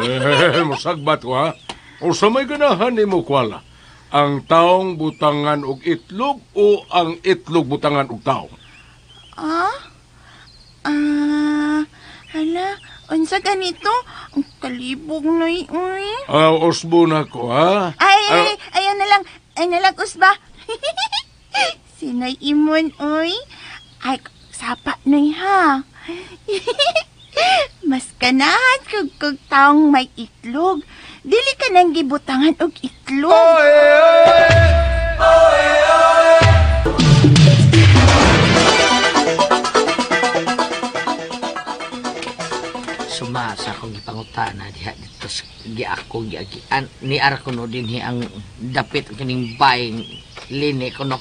Masagbat ko, ha? O sa may ganahan nimo, Kuala? Ang taong butangan og itlog o ang itlog butangan og taong? Ah? Hala, unsa ganito? Ang kalibog na uy. Usbo na ko, ha? Ay, ayaw na lang. Ay na lang, usba. Sino'y imon, uy. Ay, sapa na ha. Mas kanahan kug taong may itlog. Dili ka nang gibutangan og itlog. Oy, oy, oy, oy. Sumasa akong gipangutana diha dito sa giako giagian ni ara kuno dinhi ang dapit kining bayng lini kuno.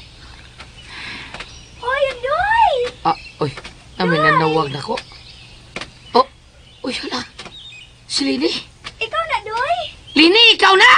Hoy, Andoy! Ah, oy, nami nanawag nako. Oh, oy hala. Si Lini. Ikaw na, Doy. Lini, ikaw na.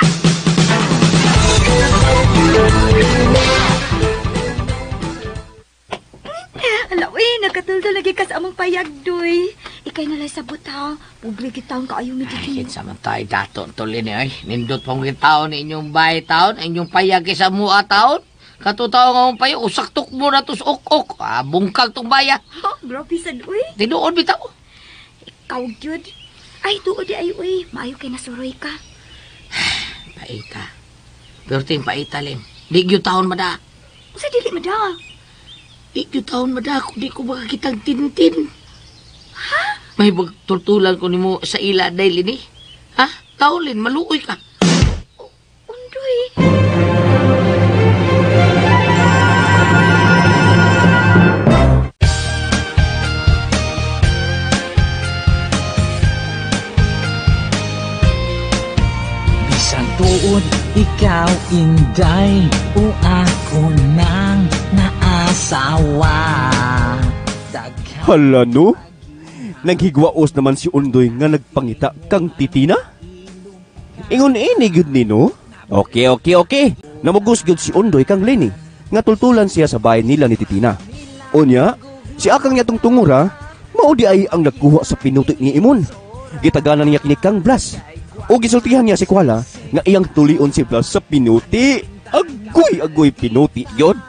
Ala, uy, nakatuldo lagi ka sa among payag, Doy. Ikay nalay sa buta. Pobre gitaon kaayo mi dito. Kinsa man tayo dato to, Lini, oy. Nindot pong gitaon inyong bahay taon, inyong payag sa mua taon. Katutaw nga mong payag, usak tukbo na tos ok-ok. Ah, bungkag tong baya. Oh, grabe sad, uy. Tinuod bitaw. Ikaw, gyud. Ay, tuod di ay, uy. Maayo kay nasuroy ka. Paita. Pero ting paita, Lin. Di gyud taon mada. Usa dili mada? Di gyud taon mada kung di ko makakitang tintin. Ha? May bagtultulan ko nimo sa ila dahil ini. Ha? Taulin, maluoy ka. Undoy. Bisan tuod, ikaw inday, o ako nang naasawa. Hala no? Naghigwaos naman si Undoy nga nagpangita kang Titina? Ingon ini gyud nino? Okay. Namugos gyud si Undoy kang Leni nga tultulan siya sa bahay nila ni Titina. Unya, si akang niya tong tungura, mao di ay ang nagkuha sa pinuti ni Imon. Gitaganan niya kini kang Blas. O gisultihan niya si Kuala nga iyang tulion si Blas sa pinuti. Agoy pinuti yun.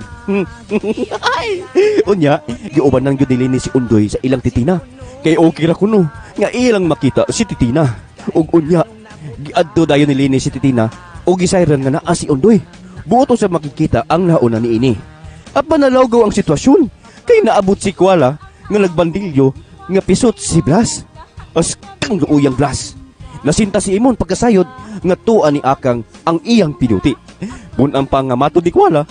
Ay! Unya, giuban nang gyud ni si Undoy sa ilang Titina. Kay okay ra kuno nga ilang makita si Titina. Ug unya, giadto dayon ni Lini si Titina ug gisayran nga naa si Undoy. Buot sa makikita ang nauna niini. Apan nalawgaw ang sitwasyon kay naabot si Kuala nga nagbandilyo nga pisot si Blas. As kang luuyang Blas. Nasinta si Imon pagkasayod nga tuwa ni Akang ang iyang pinuti. Bunang pa nga matod ni Kuala,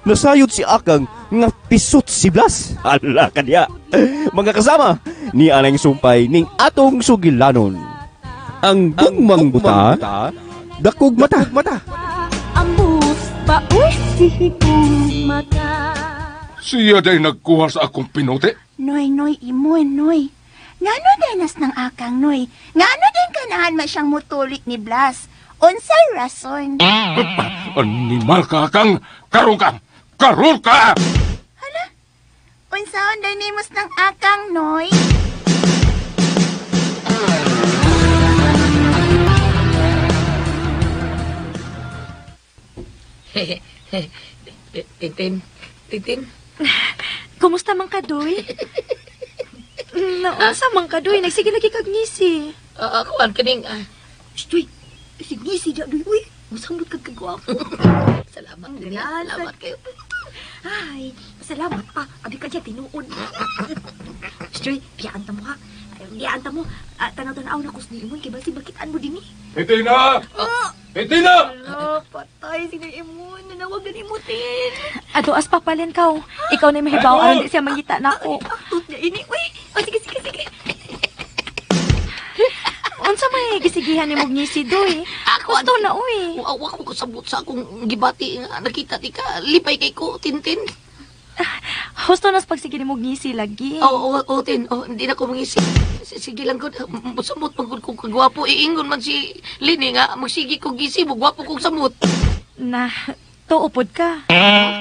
nasayod si Akang nga pisot si Blas. Ala kaniya. Mga kasama, ni anang sumpay ning atong sugilanon. Ang gugmang buta, dakog mata. Ambus pa uy mata. Siya day nagkuha sa akong pinuti. Noy, noy, imon, noy. Ngano denas ng akang, noy? Ngano din kanahan man siyang mutulik ni Blas? Unsay rason? Animal ka, akang! Karon ka! Karon ka! Hala? Unsaon day nimos ng akang, noy? Tintin, Tintin. Kumusta man ka, Doy? Naunsa man ka, Doy? Nagsige lagi kag ngisi. Kuan kaning. Shh, Doy. Sige ngisi da, Doy. Uy, masambot kag kagwapo. Salamat. Salamat kayo. Ay, Salamat pa. Abi ka dyan, tinuod. Stroy, biyaan ta mo ha. Biyaan ta mo. Tanaw-tanaw na kus ni Imon. Kay basi bakitaan mo din eh. Titina! Titina! Ala, patay si ni Imon. Nanawagan ni mo, Tin. Ato as papalin ka. Oh. Ikaw na mahibaw aron di siya mangita nako. Tut na ini, uy. Oh, sige, sige, sige. Unsa may gisigihan ni mong ngisi doy? Ako, Gusto na uy. Wa ko kasabot sa akong gibati nga nakita ti ka. Lipay kay ko, Tintin. Husto na sa pagsige ni mong ngisi lagi. Oo, oo, Tin. Oh, hindi na ko mangisi. Sige lang ko. Samot pagod kong kagwapo. Iingon man si Lini nga. Magsige ko gisi mo. Gwapo kong samot. Na, tuupod ka.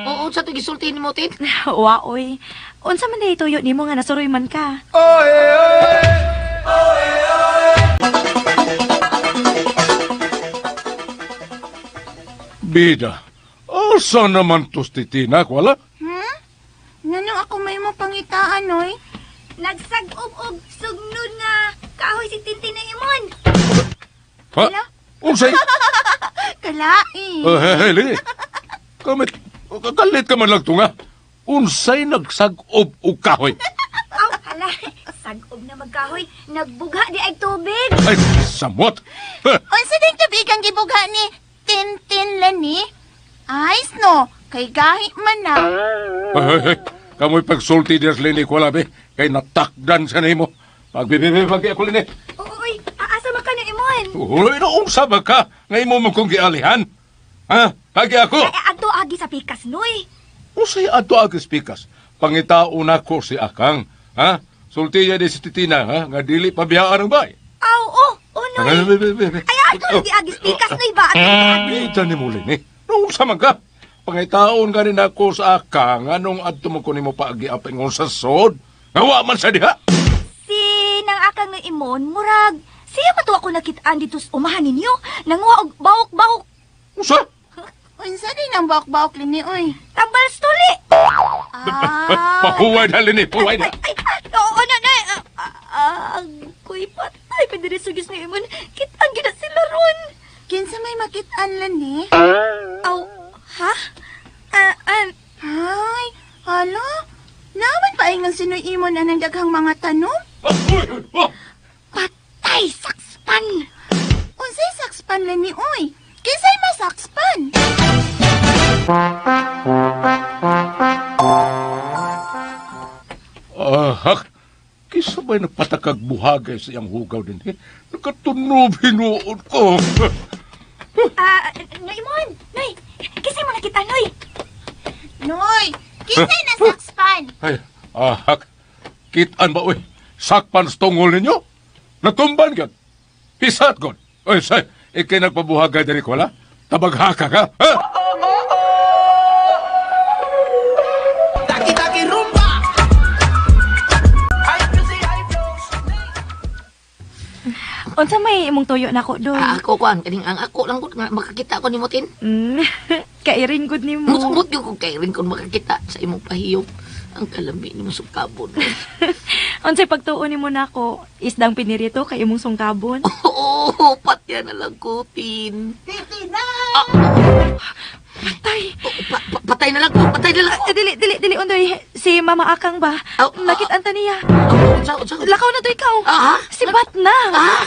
Oo, sa ito gisulti ni mo, Tin? Wa oy. Unsa man day tuyo nimo nga nasuroy man ka? Bida, asa naman to si Titina, wala? Ngano ako may mo pangitaan, oy? Nagsag-ub-ub sugnod nga kahoy si Tintin na Imon. Ha? Unsay? Kalain. Hey, hey, Kamit, kalit ka man lang tunga. Unsay nagsag-ob og kahoy? Aw, hala. Sag-ob na magkahoy. Nagbugha di ay tubig. Ay, samot. Unsa ding tubig ang gibugha ni Tintin Lani? Ice no, kay gahi man na. Ay, ay, ay. Kamoy pagsulti diya sa lini ko labi. Kay natakdan sa nimo. Pagbibibi, pagi ako lini. Uy, aasa man ka na Imon. Uy, naunsa ba ka? Ngayon mo mo kong gialihan? Ha? Pagi ako. Ay, adto agi sa pikas, noy. Usay adto agi sa pikas. Pangitaon ako si Akang. Ha? Sultiya di si Titina, ha? Nga dili pabiyaan ang bay. Aw, oh, oh, noy. Ay, adto lagi agi sa pikas, noy ba? Ita ni muli ni. Naunsa man ka? Pangitaon ganin ako sa Akang. Anong adto mo ko nimo paagi apingon sa sod? Ngawa man sa diha. Si nang Akang ng Imon, murag. Siya pa to ako nakitaan dito sa umahan ninyo. Nanguha og bawok-bawok. Unsa? Unsa din ang bawok-bawok lini, oy? Tambal stuli. Ah. Pahuway na lini, pahuway na. Ay, oo na na. Agoy patay padirisugis ni Imon. Kitaan gina sila ron. Kinsa may makitaan lani? Aw, ha? Ay, hala. Naman pa ingon sinoy Imon anang daghang mga tanong? Patay, sakspan. Unsay sakspan lani, oy? Kinsay masakspan? Ahak, kisa ba'y nagpatakag buhagay sa iyang hugaw din, eh? Nakatunob hinuon ko. Noy, Imon! Noy, kisay mo nakita, Noy! Noy, kisay nasakspan? Ay, ahak, kitaan ba, uy? Sakpan sa tungol ninyo? Natumban ka? Pisat ko. Uy, say, ikay nagpabuhagay diri ko, wala? Tabaghaka ka, ha? Taki-taki rumba! Unsa may imong tuyo nako doy? Ako kuan kaning ang ako lang gud nga makakita ko nimo, Tin. Kairing gud nimo. Musumot gyud ko kairing kon makakita sa imong pahiyom. Ang kalami nimo sungkabon. Unsay pagtuo nimo nako? Isdang pinirito kay imong sungkabon. Oo, patya na lang ko, Tin. Titina! Patay. Patay na lang ko, patay na lang ko. Dili, dili, dili, Undoy. Si Mama Akang ba? Nakit-an ta niya. Unsa, unsa? Lakaw na to ikaw. Ah, Si Bat na. Ah.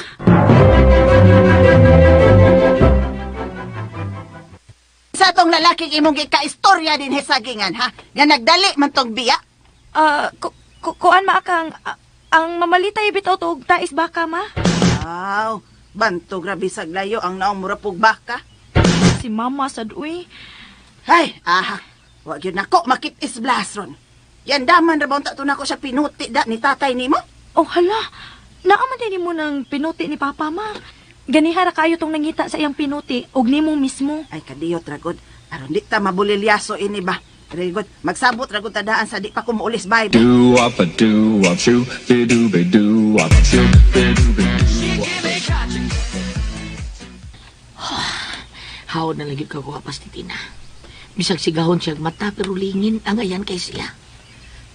Sa tong lalaking imong gikaistorya din hisagingan, ha? Nga nagdali man tong biya. Kuan maakang, ang mamalitay bitaw to og tais baka, ma. Aw, banto grabe sa layo ang naong murapog baka. Si mama sad uy. Ay, aha. Wa gyud nako makit-is blas ron. Yan daman ra ba unta to nako siya pinuti da ni tatay nimo? Oh hala. Naa man din nimo ng pinuti ni papa, ma. Ganiha ra kayo tong nangita sa iyang pinuti og nimo mismo. Ay kadiyot ra gud. Aron di ta mabulilyaso ini ba. Very good. Magsabot ra gud tadaan sa di pa ko muulis bye. Do up a do up shoo be do be do up shoo be do be do. Hawod na lagi ka guwapas ni Tina. Bisag sigahon siya mata pero lingin ang ayan kay siya.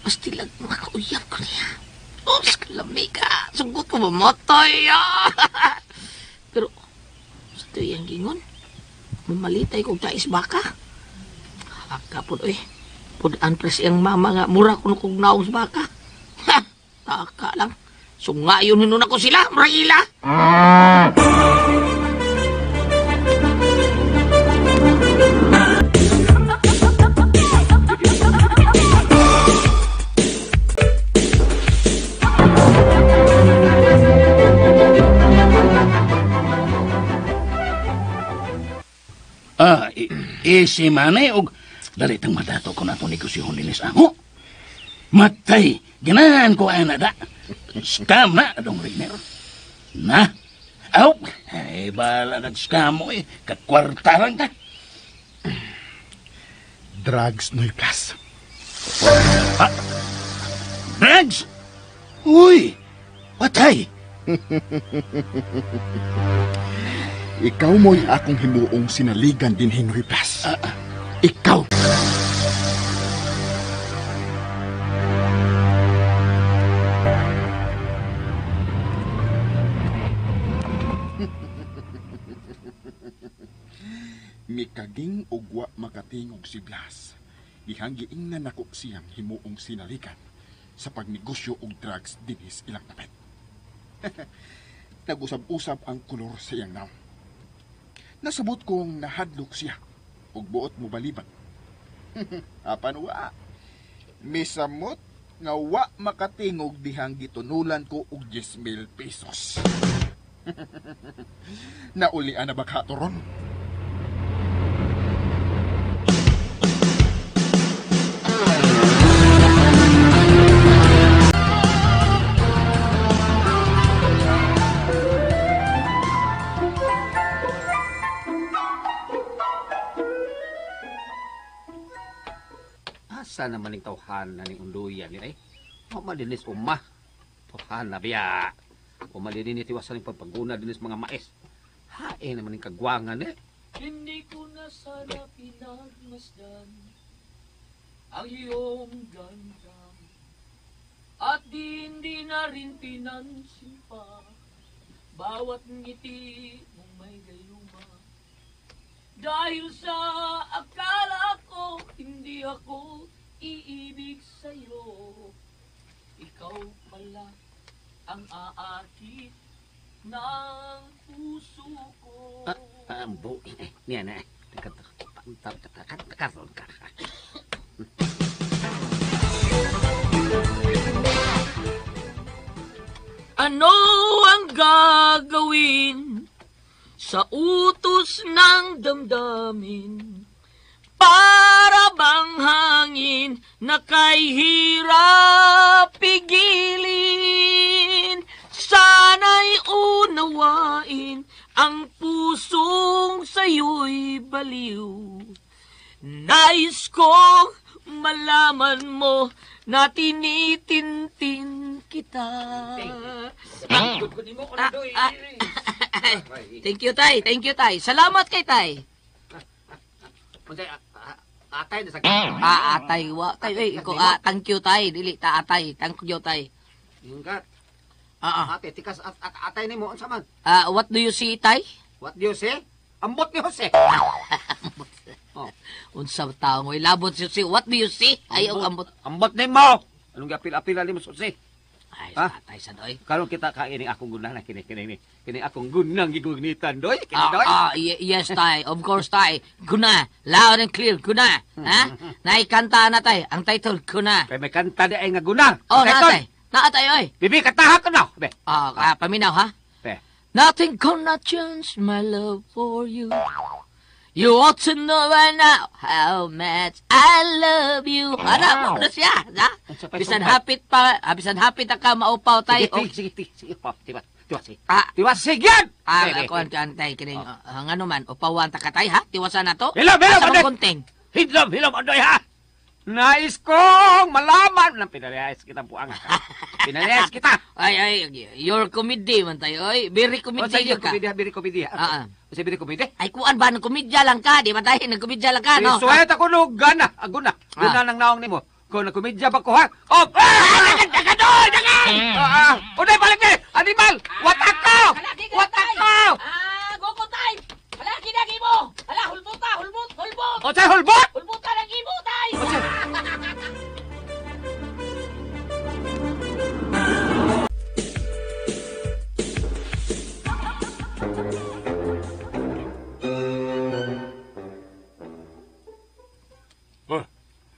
Pastilag makauyab ko niya. Oops, kalami ka. Sugot ko mamatay. Ah. Pero sa tuyang gingon, mamalitay kong tais baka. Akapon, oy. Pud-an pre siyang mama nga mura kuno kog naong sa baka. Ha, taka lang. Sungayon hinuon ako sila, mura ila. Easy man og dalitang madato ko na itong negosyohon dinis amo. Matay, ganahan ko ana da. Scam na, adong Regner. Na? Aw, ay bala nag-scam mo eh. Kakwarta lang ka. Drugs, Noy Plus. Ah, drugs? Uy, patay. Ikaw mo'y akong himuong sinaligan din, Noy Plus. Ikaw! Mikaging ugwa makatingog si Blas. Ihanggiing na nako siyang himuong sinaligan sa pagnegosyo og drugs dinis ilang tapet. Nag-usab-usab ang kolor sa iyang naong. Nasabot kong nahadlok siya ug buot mo baliban. Apan wa. Misamot nga wa makatingog dihang gitunulan ko og 10,000 pesos. Naulian na ba ka to ron? Asa naman ning tawhan na ning unduyan ni ay? Wa man dinis uma. Tawhan na biya. Uma din ni tiwasan ning pagpaguna dinis mga mais. Hae naman ning kagwangan eh. Hindi ko na sana pinagmasdan ang iyong ganda at di hindi na rin pinansin pa bawat ngiti mong may gayuma. Dahil sa akala ko hindi ako iibig sa'yo, ikaw pala ang aakit ng puso ko. Ambo, niya na. Karon ka. Ano ang gagawin sa utos ng damdamin? Para bang hangin na kay hirap pigilin? Sana'y unawain ang pusong sa'yo'y baliw. Nais kong malaman mo na tinitintin kita. Thank you, Tay. Thank you, Tay. Salamat kay Tay. Atay na sa Atay wa tay oy iko thank you tay dili ta atay thank you tay. Ingkat. Ate tikas atay nimo unsa man? What do you see tay? What do you see? Ambot ni Jose. Oh. Unsa taong oy labot si Jose. What do you see? Ayaw ambot. Ambot nimo. Anong gapil-apila nimo Jose? Ay, atay sad oy. Karon kita kaini akong gunang na kini kini kini akong gunang gigugnitan doy. Kini doy. Yes tay, of course tay. Guna, loud and clear, guna. Ha? Naikanta na tay, ang title guna. Kay may kanta di ay nga guna. Oh, na tay. Naa tay oy. Bibi kataha ko na. Be. Paminaw ha. Be. Nothing gonna change my love for you. You ought to know by now how much I love you. Ara mo na siya, ha? Bisan hapit pa, bisan hapit ka maupaw tay. Sige, sige, sige, tiwas, sige. Tiwas, sige! Ako ang tay, kining, ngano man, upawan ta ka tay, ha? Tiwasan na to? Hilom, hilom, andoy! Konting. Hilom, hilom, andoy, ha? Nais kong malaman! Nang pinalihayas kita, buang. Pinalihayas kita! Ay, ay, your comedy man tayo, oy. Very comedy ka. Very comedy. Kasi very comedy? Ay, kuan ba? Nagkomedya lang ka, di ba tayo? Nagkomedya lang ka, no? Suwet ako no, gana. Aguna. Guna ng naong nimo. Kung nagkomedya ba ko, ha? Oh! Ah! Dagan, doy! Dagan! Unay, balik ni! Animal! Watak ko! Watak ko! Goko tay! Hala, kinagi mo! Hala, hulbot ta! Hulbot! Hulbot! O, say, hulbot! Hulbot ta ng imo, tay!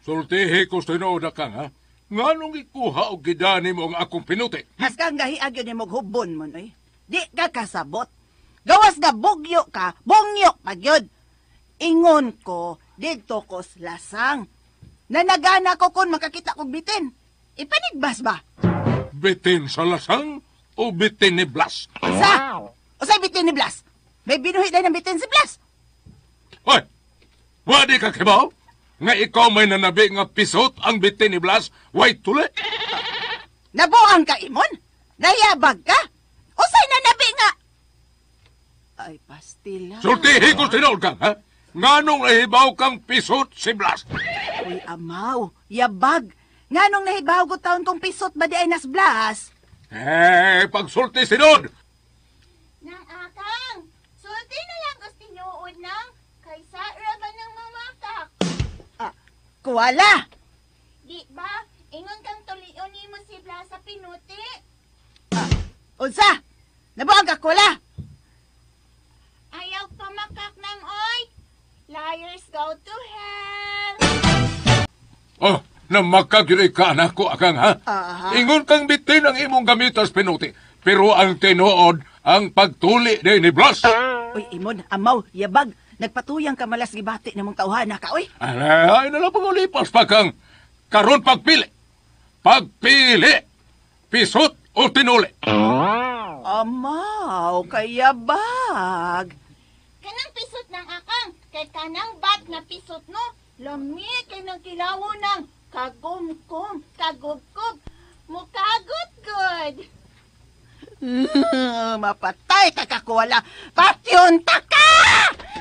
Sultihi ko sa tinuod kang, ha? Nganong ikuha og gidani mo ang akong pinuti? Hasgang gahiag yun imong hubon mo, noy. Di ka kasabot. Gawas nga bugyo ka, bungyo pag yun. Ingon ko, didto ko lasang. Nanagana ko kung makakita kog bitin. Ipanigbas ba? Bitin sa lasang o bitin ni Blas? Sa? O sa bitin ni Blas? May binuhi na ng bitin si Blas. Hoy! Wadi ka kibaw? Nga ikaw may nanabi nga pisot ang bitin ni Blas, way tuli. Nabuang ka, Imon? Nayabag ka? Usay nanabi nga? Ay, pastila. Sultihi ko tinuod kang, ha? Nganong nahibaw kang pisot si Blas? Uy, amaw, yabag. Nganong nahibaw ko taon kong pisot ba di ay nas Blas? Eh, pagsulti sinod! Nang akang, sulti na lang gusto tinuod nang kaysa raba ng mamakak. Kuwala! Di ba, ingon kang tulion nimo si Blas sa pinuti? Unsa? Nabuang ka, kuwala! Ayaw pamakak nang oy. Liars go to hell. Oh, namakag yun ka anak ko, akang, ha? Aha. Ingon kang bitin ang imong gamitas pinuti. Pero ang tinuod, ang pagtuli ni Blas. Uy, Imon, amaw, yabag. Nagpatuyang ka malas gibati na mong tawhana ka, uy. Ay, nalang pangulipas pa kang karon pagpili. Pagpili! Pisot o tinuli? Amaw, kayabag. Kanang pisot ng akang, kay kanang bat na pisot no. Lami kay nang kilawo nang kagumkum, kagubkob, mukagot good. Mapatay ka kakuwala. Patyon ta ka!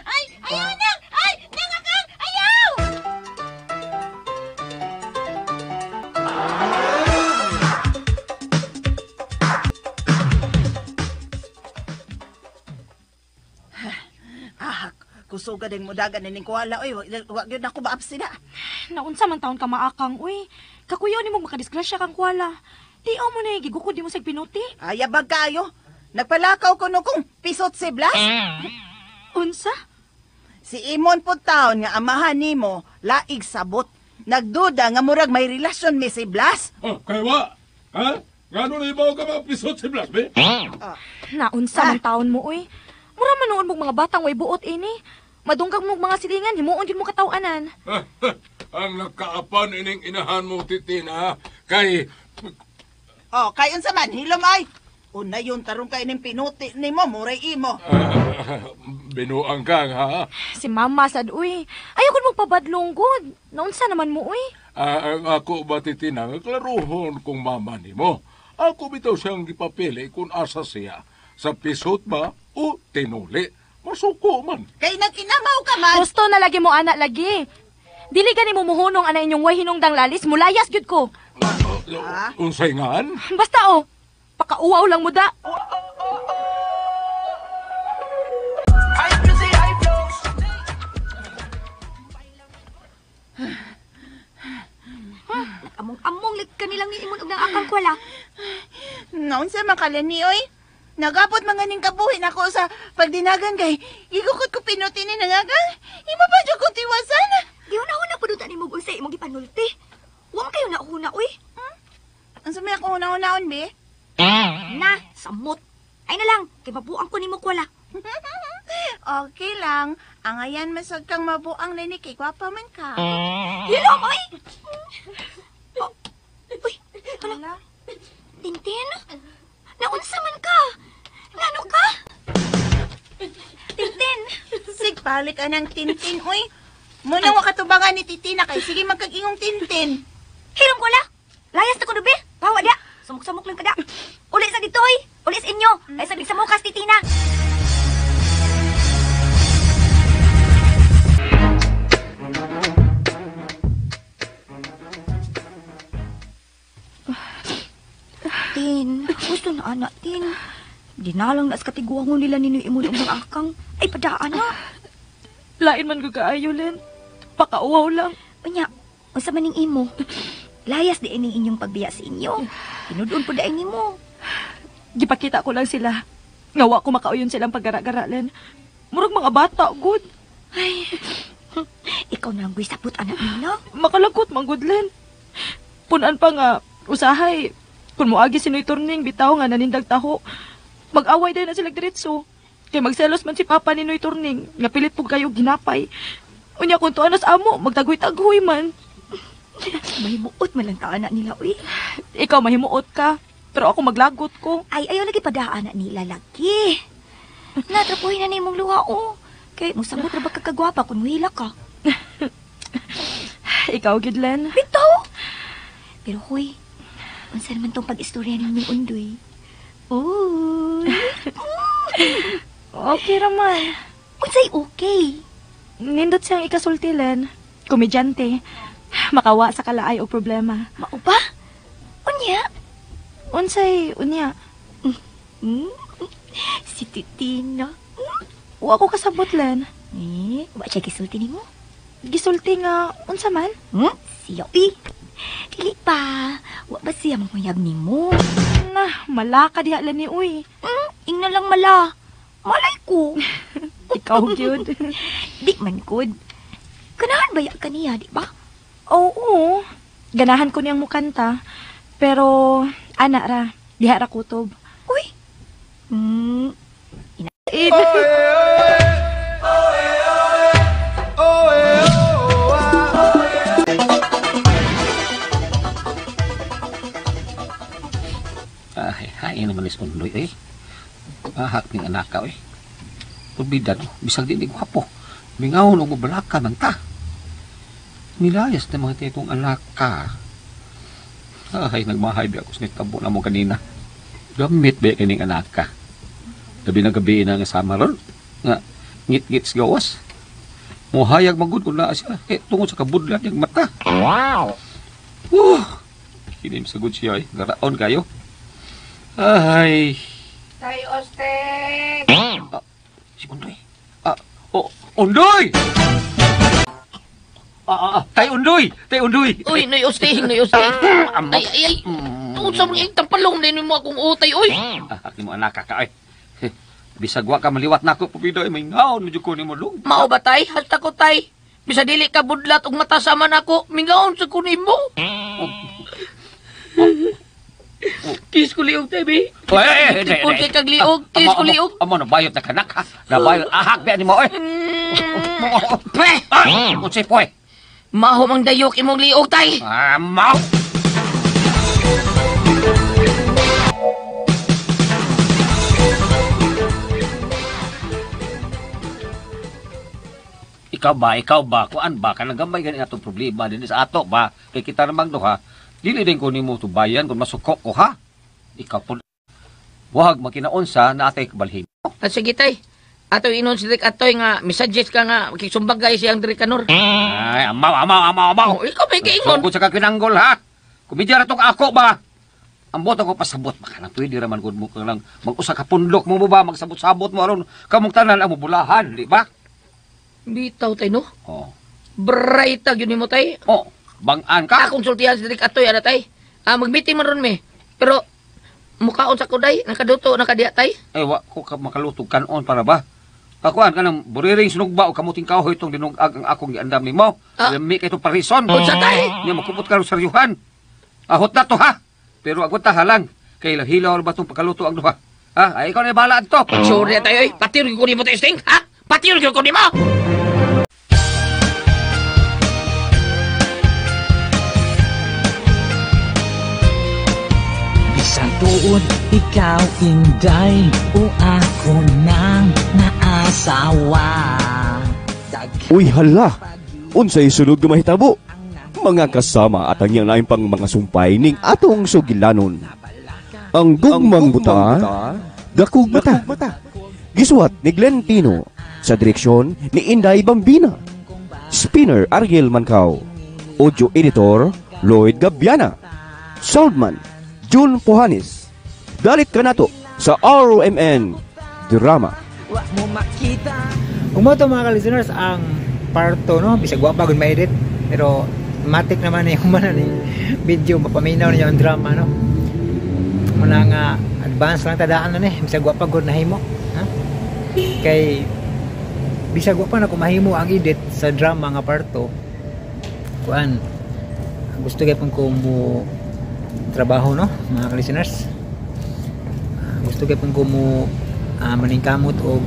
Ay, ayaw nang! Ay, nang akang! Ayaw! Ah, kusuga din mo dagan nining kuwala. Uy, wag yun ako maapsi na. Naunsa man taon ka maakang, uy. Kakuyaw ni mo makadisgrasya kang kuwala. Di mo na gigukod di mo sa pinuti. Ay, yabag kayo. Nagpalakaw ko no kung pisot si Blas. Unsa? Si Imon po taon nga amahan nimo laig sabot. Nagduda nga murag may relasyon mi si Blas. Oh, kay wa? Ha? Ngano na ibaw ka mga pisot si Blas, be? Naunsa man taon mo, uy. Mura man noon mong mga batang way buot ini. Madungkag mong mga silingan, himuon yun mo katawanan. Ang nakaapan ining inahan mo, Titina, kay... Oh, kay unsa man hilom ay. Una yun tarong kay ning pinuti nimo muray imo. Binuang ka, ha? Si mama sad, uy. Ayaw ko mong pabadlong god. Naunsa naman mo, uy. Ang ako ba, Titina, nga klaruhon kung mama nimo. Ako bitaw siyang gipapili kung asa siya. Sa pisot ba o tinuli. Masuko man. Kay nagkinamaw ka man. Gusto na lagi mo, anak, lagi. Dili gani mo muhunong ana inyong way hinungdang lalis, mulayas gyud ko. Unsay ngan? Basta oh, pakauwaw lang mo da. Among-among lag kanilang niimon og nang akang kuwala. Naunsa man kalani oy. Nagapot mga ning kabuhi nako sa pagdinagan kay gigukot ko pinuti ni nangagang. Imo pa jud ko tiwasan. Gihuna-huna pud unta nimo unsay imong gipanulti. Wa man kayo nauna uy. Unsa may ako una-unaon be? Na, samot. Ay na lang, kay mabuang ko nimo kuwala. Okay lang. Angayan masag kang mabuang nini kay gwapa man ka. Hilom oy. Oh, uy, hala. Tintin? Naunsa man ka? Ngano ka? Tintin! Sigpalik anang Tintin oy. Muna wa katubangan ni Titina kay sige magkag-ingong Tintin. Hilom ko la. Layas na ko dubi. Bawa dia. Samok-samok lang kada. Uli sa dito oy. Uli sa inyo. Ay sa bigsamokas Titina. Tin, gusto na anak, Tin. Dinalang na sa katiguangon nila ninyo imong ang akang. Ay, padaan na. Lain man ko kaayo, Len. Pakauwaw lang. Unya, unsa man ning imo? Layas di ining inyong pagbiya sa inyo. Tinudon po daing nimo. Gipakita ko lang sila. Ngawa ko makauyon silang paggara-gara, Len. Murag mga bata, good. Ay, ikaw Ikaw na lang guy sabot anak nila. Makalakot man gud, Len. Punan pa nga usahay kun moagi si Noy Turning bitaw nga nanindag taho. Mag-away din na sila diretso. Kay magselos man si Papa ni Noy Turning nga pilit pug kayo ginapay. Unya kun tuan nas amo magtagoy-tagoy man. Mahimuot man lang ta anak nila uy. Ikaw mahimuot ka, pero ako maglagot ko. Ay, ayaw lagi padaan anak nila lagi. Natrapuhin na nimong luha oh. Kay musabot ra ba ka kagwapa kun muhila ka. Ikaw gid, Len. Bitaw. Pero hoy, unsa naman tong pag-istorya ninyong Undoy? Uy. Okay ra man. Unsay okay? Nindot siyang ikasulti, Len. Komedyante. Makawa sa kalaay og problema. Mao ba? Unya? Unsay unya? Si Titina. Wa ko kasabot, Len. Eh, wa siya gisulti nimo? Gisulti nga unsa man? Siya uy. Dili pa. Wa ba siya manguyab nimo? Na, mala ka diha Len ni uy. Ingna lang mala. Malay ko. Ikaw gyud. Di man gud. Ganahan ba ya kaniya, di ba? Oo. Ganahan ko niyang mukanta. Pero ana ra, diha ra kutob. Uy. Ay, hain naman is Undoy eh. Ahak ning anak ka eh. Purbida no, bisag di ni gwapo. Mingawon og balaka man ta. Nilayas na mga titong anak ka. Ay, nagmahay ba ako sa nitabo na mo kanina. Gamit ba kining anak ka? Gabi na gabi na nga sama ron. Nga, ngit-ngit sa gawas. Muhayag magud kung naa siya. Eh, tungod sa kabudlat niyang mata. Wow! Kinim sagod siya eh. Garaon kayo. Ay. Tay Ostek! Si Undoy. Undoy! Tay Undoy! Tay Undoy! Uy, Noy Osting, Noy Osting. Ay, ay, ay. Tungod sa mga tampalong na mo akong utay, uy. Akin mo anak ka, ay. Bisag wa ka maliwat na ako, pupido, ay may ngaon, medyo kunin mo lung. Mao ba, tay? Hasta ko, tay. Bisa dili ka budlat og mata sama nako, mingaon sa kunin mo. Kiss ko liog, tay, bi. Tipon kay kag liog, kiss ko liog. Amo, nabayot na kanak, ha? Nabayot, ahak, bi, ani mo, eh. Pre! Unsay, poy? Maho mang dayok imong liog, tay. Maho! Ikaw ba, kuan ba, kanang gamay gani atong problema din sa ato ba, kay kita namang duha, dili din ko nimo tubayan kung masuko ko ha. Ikaw po, wag makinaunsa na atay kabalhin. Sige tay, ato inon si Rick Atoy nga, misuggest ka nga, makisumbagay siyang Rick Kanor. Ay, amaw. Oh, ikaw may kaingon. Sugod sa kakinanggol ha. Kumidya na tong ako ba. Ambot ako pasabot, baka lang pwede raman gud mo lang mag-usa ka pundok mo ba, magsabot-sabot mo aron kamong tanan ang mubulahan, di ba? Bitaw tay no? Oh. Bright tag yun mo tay. Oh, bangan ka. Akong sultihan si Rick Atoy ana tay. Mag-meeting man ron mi. Pero mukaon sa kuday, nakaduto nakadiya tay. Ay wa ko ka makaluto kanon para ba? Kakuan ka ng buriring sinugba o kamuting kahoy itong dinugag ang akong giandam nimo. Lami kay itong parison. Unsa tay? Nya makupot ka ron saryuhan. Ahot na to ha. Pero agot ta halang kay hilaw ba tong pagkaluto ang duha. Ha? Ay ikaw na bahala adto. Sure na tayo eh. Pati rin ko nimo testing, ha? Pati rin ko nimo. Bisan tuod ikaw inday o ako nang naasawa. Uy hala, unsay sunod nga mahitabo? Mga kasama at ang iyang lain pang mga sumpay ning atong sugilanon. Ang gugmang buta, dakog mata. Gisuwat ni Glenn Tino sa direksyon ni Inday Bambina. Spinner Ariel Mancao. Audio editor Lloyd Gabiana. Soundman June Pohanes. Dalit ka nato sa RMN Drama. Ug mo to mga ka-listeners ang part 2 no, bisag wa pa gud ma-edit pero matik naman ni human ni video mapaminaw niyo ang drama no. Muna nga advance lang tadaan na ni bisag wa pa gud nahimo ha? Kay Bisag wa pa na ko mahimo ang edit sa drama nga parto, kuan, gusto gyapon ko mo trabaho, no, mga listeners. Gusto gyapon ko mo maningkamot og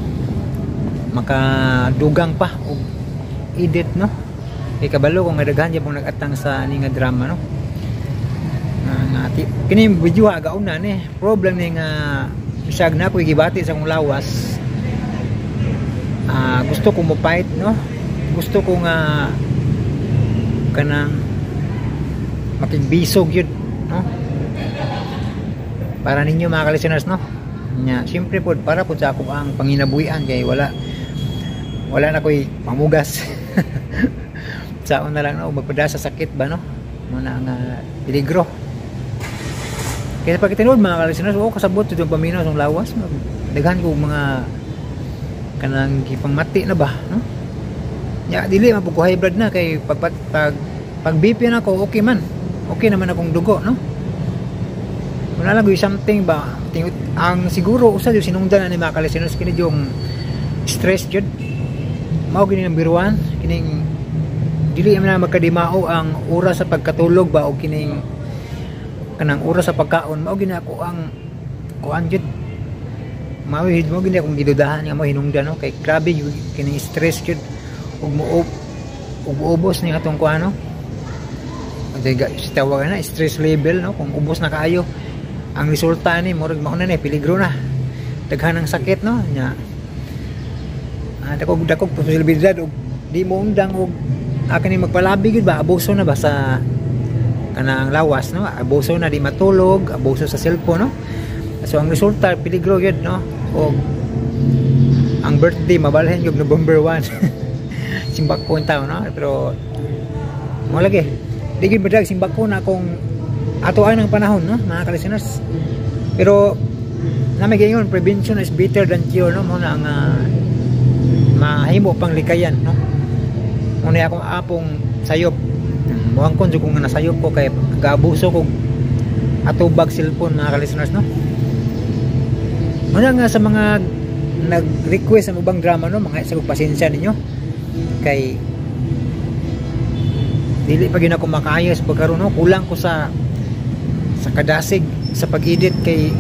makadugang pa og edit, no, kay kabalo ko nga daghan gyapon nag-atang sa ani nga drama, no. Nga kini video agauna ni problem ni nga bisag na ako'y gibati sa akong lawas, gusto ko mo fight, no, gusto ko nga kanang makigbisog yun, no, para ninyo mga ka-listeners, no. Nya siyempre pod para pod sa ako ang panginabuhian kay wala na ko'y pamugas. Saon na lang, no, magpada sa sakit ba, no, muna nga peligro. Kaya pag tinuod mga ka-listeners, oo, kasabot jud ang paminaw sa lawas, daghan ko mga kanang gipangmati na ba, no. Nya dili man pud ko high blood na kay pag BP na ako, okay man, okay naman akong dugo, no. Wala lang something ba, ang siguro usa jud sinungdan ani mga ka-listeners kini yung stress jud, mao gini ang biruan kining dili man na magkadimao ang oras sa pagkatulog ba o kining kanang oras sa pagkaon, mao gini ako ang kuan jud, mao gini akong gidudahan nga mo hinungdan, no, kay grabe jud kining stress jud ug muubos ni atong kuan, no. Tawag na stress level, no, kung ubos na kaayo ang resulta ni murag mao na ni peligro na, daghan ang sakit, no. Nya dakog posibilidad og di mo undang og akin ni magpalabi gyud ba, abuso na ba sa kanang lawas, no, abuso na di matulog, abuso sa cellphone, no. So ang resulta peligro gyud, no, og ang birthday mabalhin gyud November 1. Simbak ko taon, no, pero mo lagi di gyud madag simbak ko na kung atoan ang panahon, no, mga ka-listeners. Pero na may gayon, prevention is better than cure, no, mo na ang mahimo pang likayan, no. Muna akong apong sayop, muhang kon jud kung nasayop ko kay gaabuso kog atubag cellphone mga ka-listeners, no. Muna nga sa mga nag-request sa ubang drama, no, mga sa pasensya ninyo kay dili pa gyud ako makaayos pagkaron, no, kulang ko sa kadasig sa pag-edit kay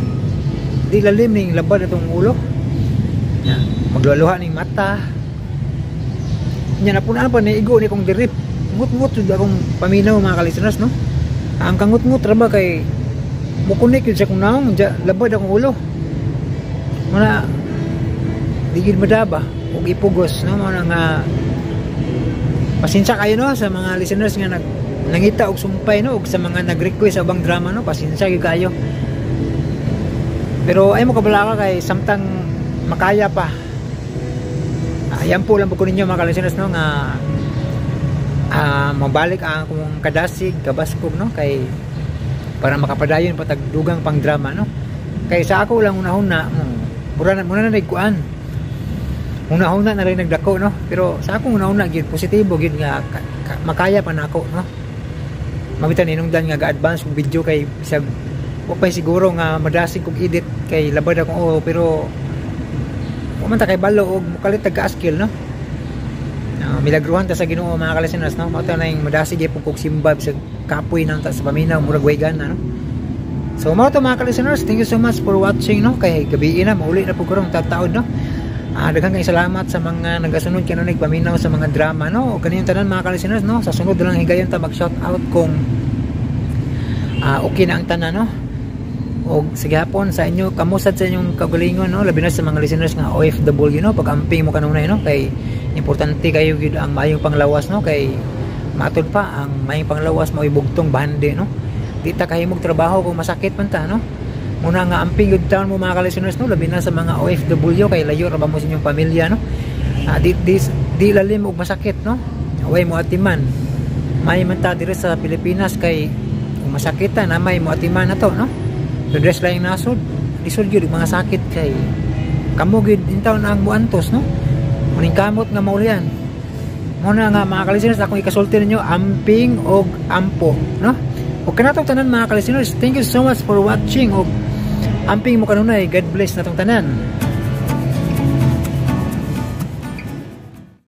di lalim ning labad atong ulo. Nya magluha ning mata. Nya napunan pa ni igo ni kong dirip. Ngut-ngut jud akong paminaw mga ka-listeners, no. Ang kangut-ngut ra ba kay mukunik jud sa akong naong, labad akong ulo. Muna di gyud madaba og ipugos, no, mao na nga pasensya kayo, no, sa mga listeners nga nangita og sumpay, no, og sa mga nag-request sa ubang drama, no, pasensya gyud kayo. Pero ay mo kabala ka kay samtang makaya pa. Ayan po lang po ko ninyo mga ka-listeners, no, nga mabalik ang akong kadasig, kabaskog, no, kay para makapadayon pa tagdugang pang drama, no. Kay sa ako lang unahuna, mura na nagkuan. Unahuna na rin nagdako, no, pero sa akong unahuna gyud positibo gyud nga makaya pa nako, no. Mabitan hinungdan nga ga-advance kog video kay bisag wa pa siguro nga madasig kog edit kay labad akong oo, pero wa man ta kay balo og mukalit tag skill, no. Milagruhan ta sa Ginoo mga ka-listeners, no. Mao ta na yung madasig gyud kog simba bisag kapoy nang ta sa paminaw, murag way gana, no. So mao to mga ka-listeners, thank you so much for watching, no, kay gabi na mauli na pud karong tataod, no. Daghang kayong salamat sa mga nagasunod kanunay paminaw sa mga drama, no. O kaniyong tanan mga ka-listeners, no, sa sunod lang higayon ta mag shout out kung okay na ang tanan, no. Og sige hapon sa inyo, kamusad sa inyong kagalingon, no, labi na sa mga listeners nga OFW, no, pag-amping mo kanunay, no, kay importante kayo gyud ang maayong panglawas, no, kay matud pa ang maayong panglawas mao'y bugtong bahandi, no. Di ta kahimog trabaho kung masakit man ta, no. Muna nga amping good town mo mga ka-listeners, no, labi na sa mga OFW kay layo ra ba mo sa inyong pamilya, no. Di lalim og masakit, no, away mo atiman may man ta diri sa Pilipinas kay kung masakitan na may mo atiman na to, no. Redress lang yung nasod, lisod gyud mga sakit kay kamo gyud intawn ang muantos, no, muning kamot nga maulian. Muna nga mga ka-listeners, akong ikasulti ninyo amping og ampo, no. Og kanatong tanan mga ka-listeners, thank you so much for watching og amping mo kanunay. God bless natong tanan.